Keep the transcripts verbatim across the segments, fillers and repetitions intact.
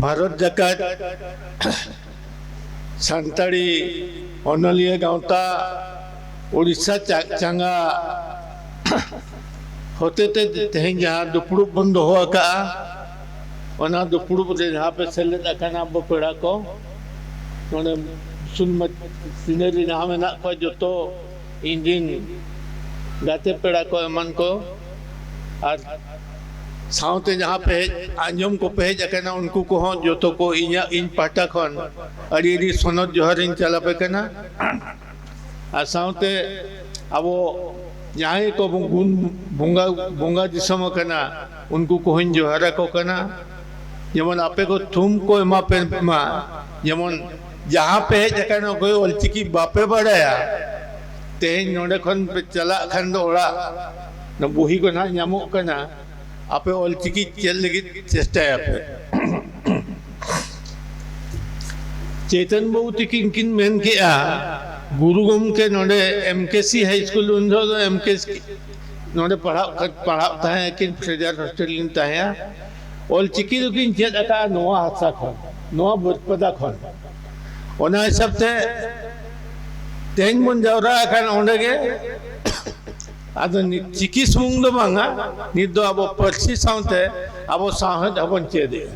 ᱵᱷᱟᱨᱚᱛ ᱡᱟᱠᱟᱛ ᱥᱟᱱᱛᱟᱲᱤ ᱚᱱᱚᱞᱤᱭᱟᱹ ᱜᱟᱶᱛᱟ ᱩᱲᱤᱥᱥᱟ ᱪᱟ- ᱪᱟᱸᱜᱟ ᱦᱚᱛᱮᱛᱮ ᱛᱮᱦᱮᱧ ᱡᱟᱦᱟᱸ ᱫᱩᱯᱲᱩᱵ ᱵᱚᱱ ᱫᱚᱦᱚ ᱟᱠᱟᱫᱼᱟ, ᱚᱱᱟ ᱫᱩᱯᱲᱩᱵ ᱨᱮ ᱡᱟᱦᱟᱸ ᱯᱮ ᱥᱮᱞᱮᱫ ᱟᱠᱟᱱᱟ ᱟᱵᱚ ᱯᱮᱲᱟ ᱠᱚ, ᱱᱚᱰᱮ ᱥᱩᱱ ᱥᱤᱱᱟᱹᱨᱤ ᱡᱟᱦᱟᱸ ᱢᱮᱱᱟᱜ ᱠᱚᱣᱟ ᱡᱚᱛᱚ ᱤᱧ ᱨᱤᱱ ᱜᱟᱛᱮ ᱯᱮᱲᱟ ᱠᱚ ᱮᱢᱟᱱ ᱠᱚ, ᱟᱨ ᱥᱟᱶᱛᱮ ᱡᱟᱦᱟᱸ ᱯᱮ ᱦᱮᱡ ᱟᱸᱡᱚᱢ ᱠᱚᱯᱮ ᱦᱮᱡ ᱟᱠᱟᱱᱟ ᱩᱱᱠᱩ ᱠᱚᱦᱚᱸ ᱡᱚᱛᱚ ᱠᱚ ᱤᱧᱟᱹᱜ ᱤᱧ ᱯᱟᱦᱴᱟ ᱠᱷᱚᱱ ᱟᱹᱰᱤ ᱟᱹᱰᱤ ᱥᱚᱱᱚᱛ ᱡᱚᱦᱟᱨ ᱤᱧ ᱪᱟᱞ ᱟᱯᱮ ᱠᱟᱱᱟ᱾ ᱟᱨ ᱥᱟᱶᱛᱮ ᱟᱵᱚ ᱡᱟᱦᱟᱸᱭ ᱠᱚ ᱵᱚᱱ ᱜᱩᱱ ᱵᱚᱸᱜᱟ ᱵᱚᱸᱜᱟ ᱫᱤᱥᱚᱢ ᱟᱠᱟᱱᱟ ᱩᱱᱠᱩ ᱠᱚᱦᱚᱸᱧ ᱡᱚᱦᱟᱨ ᱟᱠᱚ ᱠᱟᱱᱟ᱾ ᱡᱮᱢᱚᱱ ᱟᱯᱮ ᱠᱚ ᱛᱷᱩᱢ ᱠᱚ ᱮᱢᱟ ᱯᱮ ᱢᱟ, ᱡᱮᱢᱚᱱ ᱡᱟᱦᱟᱸ ᱯᱮ ᱦᱮᱡ ᱟᱠᱟᱱᱟ ᱚᱠᱚᱭ ᱚᱞᱪᱤᱠᱤ ᱵᱟᱯᱮ ᱵᱟᱲᱟᱭᱟ, ᱛᱮᱦᱮᱧ ᱱᱚᱰᱮ ᱠᱷᱚᱱ ᱯᱮ ᱪᱟᱞᱟᱜ ᱠᱷᱟᱱ ᱫᱚ ᱚᱲᱟᱜ ᱵᱩᱦᱤ ᱠᱚ ᱱᱟᱦᱟᱜ ᱧᱟᱢᱚᱜ ᱠᱟᱱᱟ, ᱟᱯᱮ ᱚᱞᱪᱤᱠᱤ ᱪᱮᱫ ᱞᱟᱹᱜᱤᱫ ᱪᱮᱥᱴᱟᱭᱟᱯᱮ᱾ ᱪᱮᱛᱚᱱ ᱵᱟᱹᱵᱩ ᱛᱤᱠᱤᱱ ᱠᱤᱱ ᱢᱮᱱ ᱠᱮᱜᱼᱟ, ᱜᱩᱨᱩ ᱜᱚᱢᱠᱮ ᱱᱚᱰᱮ ᱮᱢ ᱠᱮ ᱥᱤ ᱦᱟᱭ ᱥᱠᱩᱞ, ᱩᱱ ᱡᱚᱦᱚᱜ ᱫᱚ ᱮᱢ ᱠᱮ ᱥᱤ ᱱᱚᱰᱮ ᱯᱟᱲᱦᱟᱜ ᱯᱟᱲᱦᱟᱜ ᱛᱟᱦᱮᱸ ᱠᱤᱱ, ᱯᱷᱨᱮᱡᱟᱨ ᱦᱳᱥᱴᱮᱞ ᱨᱤᱧ ᱛᱟᱦᱮᱸᱭᱟ᱾ ᱚᱞ ᱪᱤᱠᱤ ᱫᱚᱠᱤᱱ ᱪᱮᱫ ᱟᱠᱟᱫᱼᱟ ᱱᱚᱣᱟ ᱦᱟᱥᱟ ᱠᱷᱚᱱ, ᱱᱚᱣᱟ ᱵᱟᱹᱨᱯᱟᱫᱟ ᱠᱷᱚᱱ᱾ ᱚᱱᱟ ᱦᱤᱥᱟᱹᱵ ᱛᱮ ᱛᱮᱦᱮᱧ ᱵᱚᱱ ᱡᱟᱣᱨᱟ ᱟᱠᱟᱱ ᱚᱸᱰᱮ ᱜᱮ᱾ ᱟᱫᱚ ᱱᱤᱛ ᱪᱤᱠᱤ ᱥᱩᱢᱩᱝ ᱫᱚ ᱵᱟᱝᱟ, ᱱᱤᱛ ᱫᱚ ᱟᱵᱚ ᱯᱟᱹᱨᱥᱤ ᱥᱟᱶᱛᱮ ᱟᱵᱚ ᱥᱟᱶᱦᱮᱫ ᱦᱚᱸᱵᱚᱱ ᱪᱮᱫ ᱮᱫᱼᱟ᱾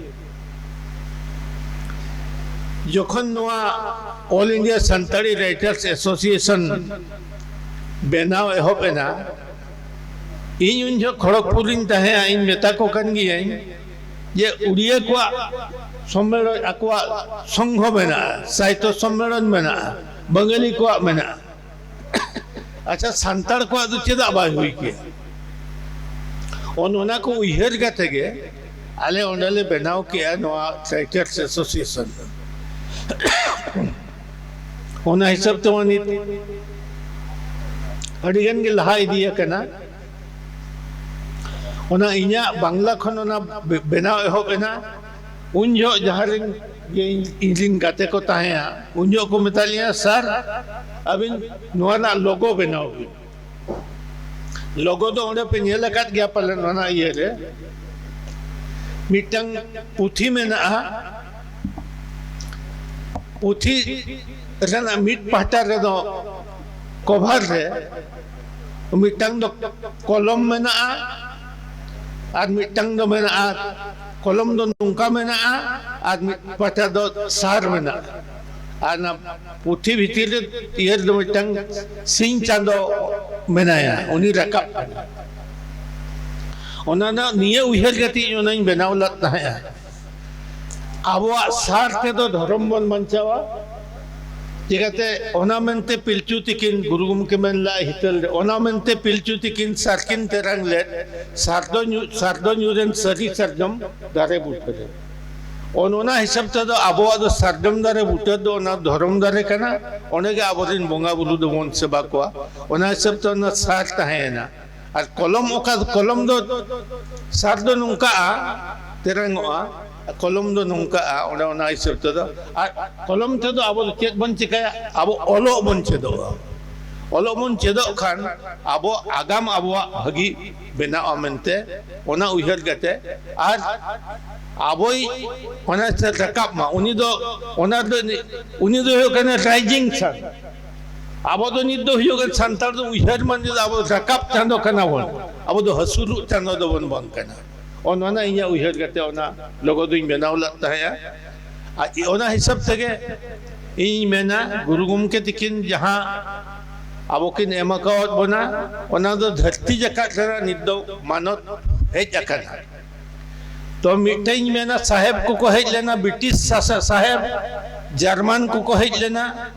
ᱡᱚᱠᱷᱚᱱ ᱱᱚᱣᱟ All India Santali Writers Association ᱵᱮᱱᱟᱣ ᱮᱦᱚᱵ ᱮᱱᱟ, ᱤᱧ ᱩᱱ ᱡᱚᱦᱚᱜ ᱠᱷᱚᱲᱚᱜᱽᱯᱩᱨ ᱨᱤᱧ ᱛᱟᱦᱮᱸᱜᱼᱟ, ᱤᱧ ᱢᱮᱛᱟ ᱠᱚ ᱠᱟᱱ ᱜᱤᱭᱟᱹᱧ ᱡᱮ ᱩᱲᱤᱭᱟ ᱠᱚᱣᱟᱜ ᱥᱚᱢᱢᱮᱞᱚᱱ, ᱟᱠᱚᱣᱟᱜ ᱥᱚᱝᱜᱷᱚ ᱢᱮᱱᱟᱜᱼᱟ, ᱥᱟᱦᱤᱛᱛᱚ ᱥᱚᱢᱢᱮᱞᱚᱱ ᱢᱮᱱᱟᱜᱼᱟ, ᱵᱟᱝᱜᱟᱞᱤ ᱠᱚᱣᱟᱜ ᱢᱮᱱᱟᱜᱼᱟ, ᱟᱪᱪᱷᱟ, ᱥᱟᱱᱛᱟᱲ ᱠᱚᱣᱟᱜ ᱫᱚ ᱪᱮᱫᱟᱜ ᱵᱟᱭ ᱦᱩᱭ ᱠᱮᱭᱟ? ᱚᱱ-, ᱚᱱᱟ ᱠᱚ ᱩᱭᱦᱟᱹᱨ ᱠᱟᱛᱮ ᱜᱮ ᱟᱞᱮ ᱚᱸᱰᱮ ᱞᱮ ᱵᱮᱱᱟᱣ ᱠᱮᱜᱼᱟ ᱱᱚᱣᱟ Writers Association᱾ ᱚᱱᱟ ᱦᱤᱥᱟᱹᱵ ᱛᱮᱢᱟ ᱱᱤᱛ ᱟᱹᱰᱤ ᱜᱟᱱ ᱜᱮ ᱞᱟᱦᱟ ᱤᱫᱤ ᱟᱠᱟᱱᱟ᱾ ᱚᱱᱟ ᱤᱧᱟᱹᱜ ᱵᱟᱝᱞᱟ ᱠᱷᱚᱱ ᱚᱱᱟ ᱵᱮ-, ᱵᱮᱱᱟᱣ ᱮᱦᱚᱵ ᱮᱱᱟ᱾ ᱩᱱ ᱡᱚᱦᱚᱜ ᱡᱟᱦᱟᱸ ᱨᱮᱱ ᱜᱮ ᱤᱧ, ᱤᱧ ᱨᱮᱱ ᱜᱟᱛᱮ ᱠᱚ ᱛᱟᱦᱮᱸᱭᱟ, ᱩᱱ ᱡᱚᱦᱚᱜ ᱠᱚ ᱢᱮᱛᱟ ᱞᱤᱧᱟ, "ᱥᱟᱨ, ᱟᱹᱵᱤᱱ ᱱᱚᱣᱟ ᱨᱮᱱᱟᱜ ᱞᱳᱜᱳ ᱵᱮᱱᱟᱣ ᱵᱤᱱ᱾" ᱞᱳᱜᱳ ᱫᱚ ᱚᱸᱰᱮ ᱯᱮ ᱧᱮᱞ ᱟᱠᱟᱫ ᱜᱮᱭᱟ ᱯᱟᱞᱮᱱ ᱚᱱᱟ ᱤᱭᱟᱹ ᱨᱮ᱾ ᱢᱤᱫᱴᱟᱝ ᱯᱩᱛᱷᱤ ᱢᱮᱱᱟᱜᱼᱟ᱾ ᱯᱩᱛᱷᱤ ᱨᱮᱱᱟᱜ ᱢᱤᱫ ᱯᱟᱦᱴᱟ ᱨᱮᱫᱚ ᱠᱚᱵᱷᱟᱨ ᱨᱮ ᱢᱤᱫᱴᱟᱝ ᱫᱚ ᱠᱚᱞᱚᱢ ᱢᱮᱱᱟᱜᱼᱟ, ᱟᱨ ᱢᱤᱫᱴᱟᱝ ᱫᱚ ᱢᱮᱱᱟᱜᱼᱟ, ᱠᱚᱞᱚᱢ ᱫᱚ ᱱᱚᱝᱠᱟ ᱢᱮᱱᱟᱜᱼᱟ, ᱟᱨ ᱢᱤᱫ ᱯᱟᱦᱴᱟ ᱫᱚ ᱥᱟᱨ ᱢᱮᱱᱟᱜᱼᱟ᱾ ᱟᱨ ᱚᱱᱟ ᱯᱩᱛᱷᱤ ᱵᱷᱤᱛᱤᱨ ᱨᱮ ᱤᱭᱟᱹ ᱨᱮᱫᱚ ᱢᱤᱫᱴᱟᱝ ᱥᱤᱧ ᱪᱟᱸᱫᱚ ᱢᱮᱱᱟᱭᱟ, ᱩᱱᱤ ᱨᱟᱠᱟᱵ ᱠᱟᱱᱟ᱾ ᱚᱱᱟ ᱨᱮᱱᱟᱜ ᱱᱤᱭᱟᱹ ᱩᱭᱦᱟᱹᱨ ᱠᱟᱛᱮ ᱤᱧ ᱚᱱᱟᱧ ᱵᱮᱱᱟᱣ ᱞᱮᱫ ᱛᱟᱦᱮᱸᱫᱼᱟ᱾ ᱟᱵᱚᱣᱟᱜ ᱥᱟᱨ ᱛᱮᱫᱚ ᱫᱷᱚᱨᱚᱢ ᱵᱚᱱ ᱵᱟᱧᱪᱟᱣᱟ᱾ ᱪᱤᱠᱟᱹᱛᱮ? ᱚᱱᱟ ᱢᱮᱱᱛᱮ ᱯᱤᱞᱪᱩ ᱛᱤᱠᱤᱱ, ᱜᱩᱨᱩ ᱜᱚᱢᱠᱮ ᱢᱮᱱ ᱞᱮᱫᱼᱟ ᱦᱤᱛᱟᱹᱞ ᱨᱮ, ᱚᱱᱟ ᱢᱮᱱᱛᱮ ᱯᱤᱞᱪᱩ ᱛᱤᱠᱤᱱ ᱥᱟᱨᱠᱤᱱ ᱛᱮᱨᱟᱝ ᱞᱮᱫ, ᱥᱟᱨᱫᱚ ᱧᱩ-, ᱥᱟᱨᱫᱚ ᱧᱩᱨᱮᱱ ᱥᱟᱹᱨᱤ ᱥᱟᱨᱡᱚᱢ ᱫᱟᱨᱮ ᱵᱩᱴᱟᱹ ᱨᱮ᱾ ᱚᱱ-, ᱚᱱᱟ ᱦᱤᱥᱟᱹᱵ ᱛᱮᱫᱚ ᱟᱵᱚᱣᱟᱜ ᱫᱚ ᱥᱟᱨᱡᱚᱢ ᱫᱟᱨᱮ ᱵᱩᱴᱟᱹ ᱫᱚ ᱚᱱᱟ ᱫᱷᱚᱨᱚᱢ ᱫᱟᱨᱮ ᱠᱟᱱᱟ, ᱚᱸᱰᱮ ᱜᱮ ᱟᱵᱚᱨᱮᱱ ᱵᱚᱸᱜᱟ ᱵᱩᱨᱩ ᱫᱚᱵᱚᱱ ᱥᱮᱵᱟ ᱠᱚᱣᱟ᱾ ᱚᱱᱟ ᱦᱤᱥᱟᱹᱵ ᱛᱮ ᱚᱱᱟ ᱥᱟᱨ ᱛᱟᱦᱮᱸᱭᱮᱱᱟ᱾ ᱟᱨ ᱠᱚᱞᱚᱢ, ᱚᱠᱟ ᱠᱚᱞᱚᱢ ᱫᱚ ᱥᱟᱨ ᱫᱚ ᱱᱚᱝᱠᱟᱜᱼᱟ, ᱛᱮᱨᱟᱝᱚᱜᱼᱟ, ᱠᱚᱞᱚᱢ ᱫᱚ ᱱᱚᱝᱠᱟᱜᱼᱟ, ᱚᱸᱰᱮ ᱚᱱᱟ ᱦᱤᱥᱟᱹᱵ ᱛᱮᱫᱚ᱾ ᱟᱨ ᱠᱚᱞᱚᱢ ᱛᱮᱫᱚ ᱟᱵᱚ ᱫᱚ ᱪᱮᱫ ᱵᱚᱱ ᱪᱤᱠᱟᱹᱭᱟ? ᱟᱵᱚ ᱚᱞᱚᱜ ᱵᱚᱱ ᱪᱮᱫᱚᱜᱼᱟ᱾ ᱚᱞᱚᱜ ᱵᱚᱱ ᱪᱮᱫᱚᱜ ᱠᱷᱟᱱ ᱟᱵᱚ ᱟᱜᱟᱢ ᱟᱵᱚᱣᱟᱜ ᱵᱷᱟᱹᱜᱤ ᱵᱮᱱᱟᱜᱼᱟ ᱢᱮᱱᱛᱮ, ᱚᱱᱟ ᱩᱭᱦᱟᱹᱨ ᱠᱟᱛᱮ᱾ ᱟᱨ ᱟᱵᱚᱭ ᱚᱱᱟ ᱥᱮᱫ ᱨᱟᱠᱟᱵ ᱢᱟ, ᱩᱱᱤ ᱫᱚ, ᱚᱱᱟ ᱫᱚ, ᱩᱱᱤ ᱫᱚ ᱦᱩᱭᱩᱜ ᱠᱟᱱᱟ ᱨᱟᱭᱡᱤᱝ ᱥᱟᱱ᱾ ᱟᱵᱚ ᱫᱚ ᱱᱤᱛ ᱫᱚ ᱦᱩᱭᱩᱜ ᱠᱟᱱᱟ, ᱥᱟᱱᱛᱟᱲ ᱫᱚ ᱩᱭᱦᱟᱹᱨ ᱢᱟᱱᱮ ᱫᱚ ᱟᱵᱚ ᱫᱚ ᱨᱟᱠᱟᱵ ᱪᱟᱸᱫᱚ ᱠᱟᱱᱟ ᱵᱚᱱ, ᱟᱵᱚ ᱫᱚ ᱦᱟᱹᱥᱩᱨᱚᱜ ᱪᱟᱸᱫᱚ ᱫᱚᱵᱚᱱ ᱵᱟᱝ ᱠᱟᱱᱟ᱾ ᱚᱱ-, ᱚᱱᱟ ᱤᱧᱟᱹᱜ ᱩᱭᱦᱟᱹᱨ ᱠᱟᱛᱮ ᱚᱱᱟ ᱞᱚᱜᱚ ᱫᱚᱧ ᱵᱮᱱᱟᱣ ᱞᱮᱫ ᱛᱟᱦᱮᱸᱜᱼᱟ᱾ ᱟᱨ ᱚᱱᱟ ᱦᱤᱥᱟᱹᱵ ᱛᱮᱜᱮ ᱤᱧ ᱢᱮᱱᱟ, ᱜᱩᱨᱩ ᱜᱚᱢᱠᱮ ᱛᱤᱠᱤᱱ ᱡᱟᱦᱟᱸ ᱟᱵᱚ ᱠᱤᱱ ᱮᱢ ᱟᱠᱟᱣᱟᱫ ᱵᱚᱱᱟ, ᱚᱱᱟ ᱫᱚ ᱫᱷᱟᱹᱨᱛᱤ ᱡᱟᱠᱟᱛ ᱨᱮᱱᱟᱜ ᱱᱤᱛ ᱫᱚ ᱢᱟᱱᱚᱛ ᱦᱮᱡ ᱟᱠᱟᱱᱟ᱾ ᱛᱚ ᱢᱤᱫᱴᱮᱱ ᱤᱧ ᱢᱮᱱᱟ, ᱥᱟᱦᱮᱵᱽ ᱠᱚᱠᱚ ᱦᱮᱡ ᱞᱮᱱᱟ, ᱵᱨᱤᱴᱤᱥ ᱥᱟᱥᱟ-, ᱥᱟᱦᱮᱵᱽ, ᱡᱟᱨᱢᱟᱱ ᱠᱚᱠᱚ ᱦᱮᱡ ᱞᱮᱱᱟ,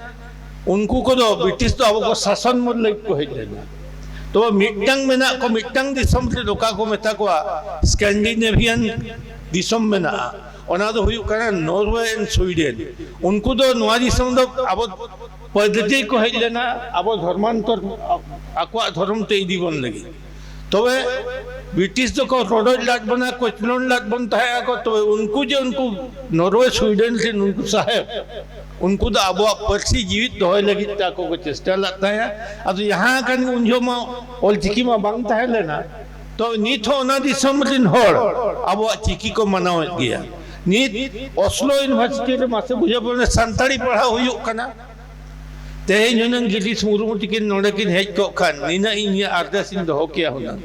ᱩᱱᱠᱩ ᱠᱚᱫᱚ ᱵᱨᱤᱴᱤᱥ ᱫᱚ ᱟᱵᱚ ᱠᱚ ᱥᱟᱥᱚᱱ ᱢᱩᱞ ᱞᱟᱹᱜᱤᱫ ᱠᱚ ᱦᱮᱡ ᱞᱮᱱᱟ᱾ ᱛᱚᱵᱮ ᱢᱤᱫᱴᱟᱝ ᱢᱮᱱᱟᱜ ᱠᱚ, ᱢᱤᱫᱴᱟᱝ ᱫᱤᱥᱚᱢ ᱨᱮ ᱚᱠᱟ ᱠᱚ ᱢᱮᱛᱟ ᱠᱚᱣᱟ, ᱥᱠᱮᱱᱰᱤᱱᱮᱵᱷᱤᱭᱟᱱ ᱫᱤᱥᱚᱢ ᱢᱮᱱᱟᱜᱼᱟ, ᱚᱱᱟ ᱫᱚ ᱦᱩᱭᱩᱜ ᱠᱟᱱᱟ ᱱᱚᱨᱣᱮ and ᱥᱩᱭᱰᱮᱱ᱾ ᱩᱱᱠᱩ ᱫᱚ ᱱᱚᱣᱟ ᱫᱤᱥᱚᱢ ᱫᱚ ᱟᱵᱚ ᱯᱟᱹᱫᱽᱫᱷᱤ ᱠᱚ ᱦᱮᱡ ᱞᱮᱱᱟ, ᱟᱵᱚ ᱫᱷᱚᱨᱢᱟᱱᱛᱚᱨ, ᱟᱠᱚᱣᱟᱜ ᱫᱷᱚᱨᱚᱢ ᱛᱮ ᱤᱫᱤ ᱵᱚᱱ ᱞᱟᱹᱜᱤᱫ᱾ ᱛᱚᱵᱮ ᱵᱨᱤᱴᱤᱥ ᱫᱚᱠᱚ ᱨᱚᱰᱚᱡ ᱞᱟᱫ ᱵᱚᱱᱟ, ᱠᱚᱪᱞᱚᱱ ᱞᱟᱫ ᱵᱚᱱ ᱛᱟᱦᱮᱸ ᱟᱠᱚ᱾ ᱛᱚᱵᱮ ᱩᱱᱠᱩ ᱡᱮ ᱩᱱᱠᱩ ᱱᱚᱨᱣᱮ ᱥᱩᱭᱰᱮᱱ ᱨᱮᱱ ᱩᱱᱠᱩ ᱥᱟᱦᱮᱵᱽ, ᱩᱱᱠᱩ ᱫᱚ ᱟᱵᱚᱣᱟᱜ ᱯᱟᱹᱨᱥᱤ ᱡᱤᱣᱤᱫ ᱫᱚᱦᱚᱭ ᱞᱟᱹᱜᱤᱫ ᱛᱮ ᱟᱠᱚ ᱠᱚ ᱪᱮᱥᱴᱟ ᱞᱮᱫ ᱛᱟᱦᱮᱸᱫ᱾ ᱟᱫᱚ ᱡᱟᱦᱟᱸ ᱠᱟᱱ ᱩᱱ ᱡᱚᱦᱚᱜ ᱢᱟ ᱚᱞᱪᱤᱠᱤ ᱢᱟ ᱵᱟᱝ ᱛᱟᱦᱮᱸ ᱞᱮᱱᱟ, ᱛᱚ ᱱᱤᱛ ᱦᱚᱸ ᱚᱱᱟ ᱫᱤᱥᱚᱢ ᱨᱮᱱ ᱦᱚᱲ ᱟᱵᱚᱣᱟᱜ ᱪᱤᱠᱤ ᱠᱚ ᱢᱟᱱᱟᱣᱮᱫ ᱜᱮᱭᱟ᱾ ᱱᱤᱛ ᱚᱥᱞᱳ ᱤᱭᱩᱱᱤᱵᱷᱟᱨᱥᱤᱴᱤ ᱨᱮ ᱢᱟᱥᱮ ᱵᱩᱡᱷᱟᱹᱣ ᱵᱚᱱ, ᱥᱟᱱᱛᱟᱲᱤ ᱯᱟᱲᱦᱟᱣ ᱦᱩᱭᱩᱜ ᱠᱟᱱᱟ᱾ ᱛᱮᱦᱮᱧ ᱦᱩᱱᱟᱹᱝ ᱜᱤᱨᱤᱥ ᱢᱩᱨᱢᱩ ᱛᱤᱠᱤᱱ ᱱᱚᱰᱮ ᱠᱤᱱ ᱦᱮᱡ ᱠᱚᱜ ᱠᱷᱟᱱ, ᱱᱤᱱᱟᱹᱜ ᱤᱧ ᱟᱨᱫᱟᱥ ᱤᱧ ᱫᱚᱦᱚ ᱠᱮᱭᱟ ᱦᱩᱱᱟᱹᱝ,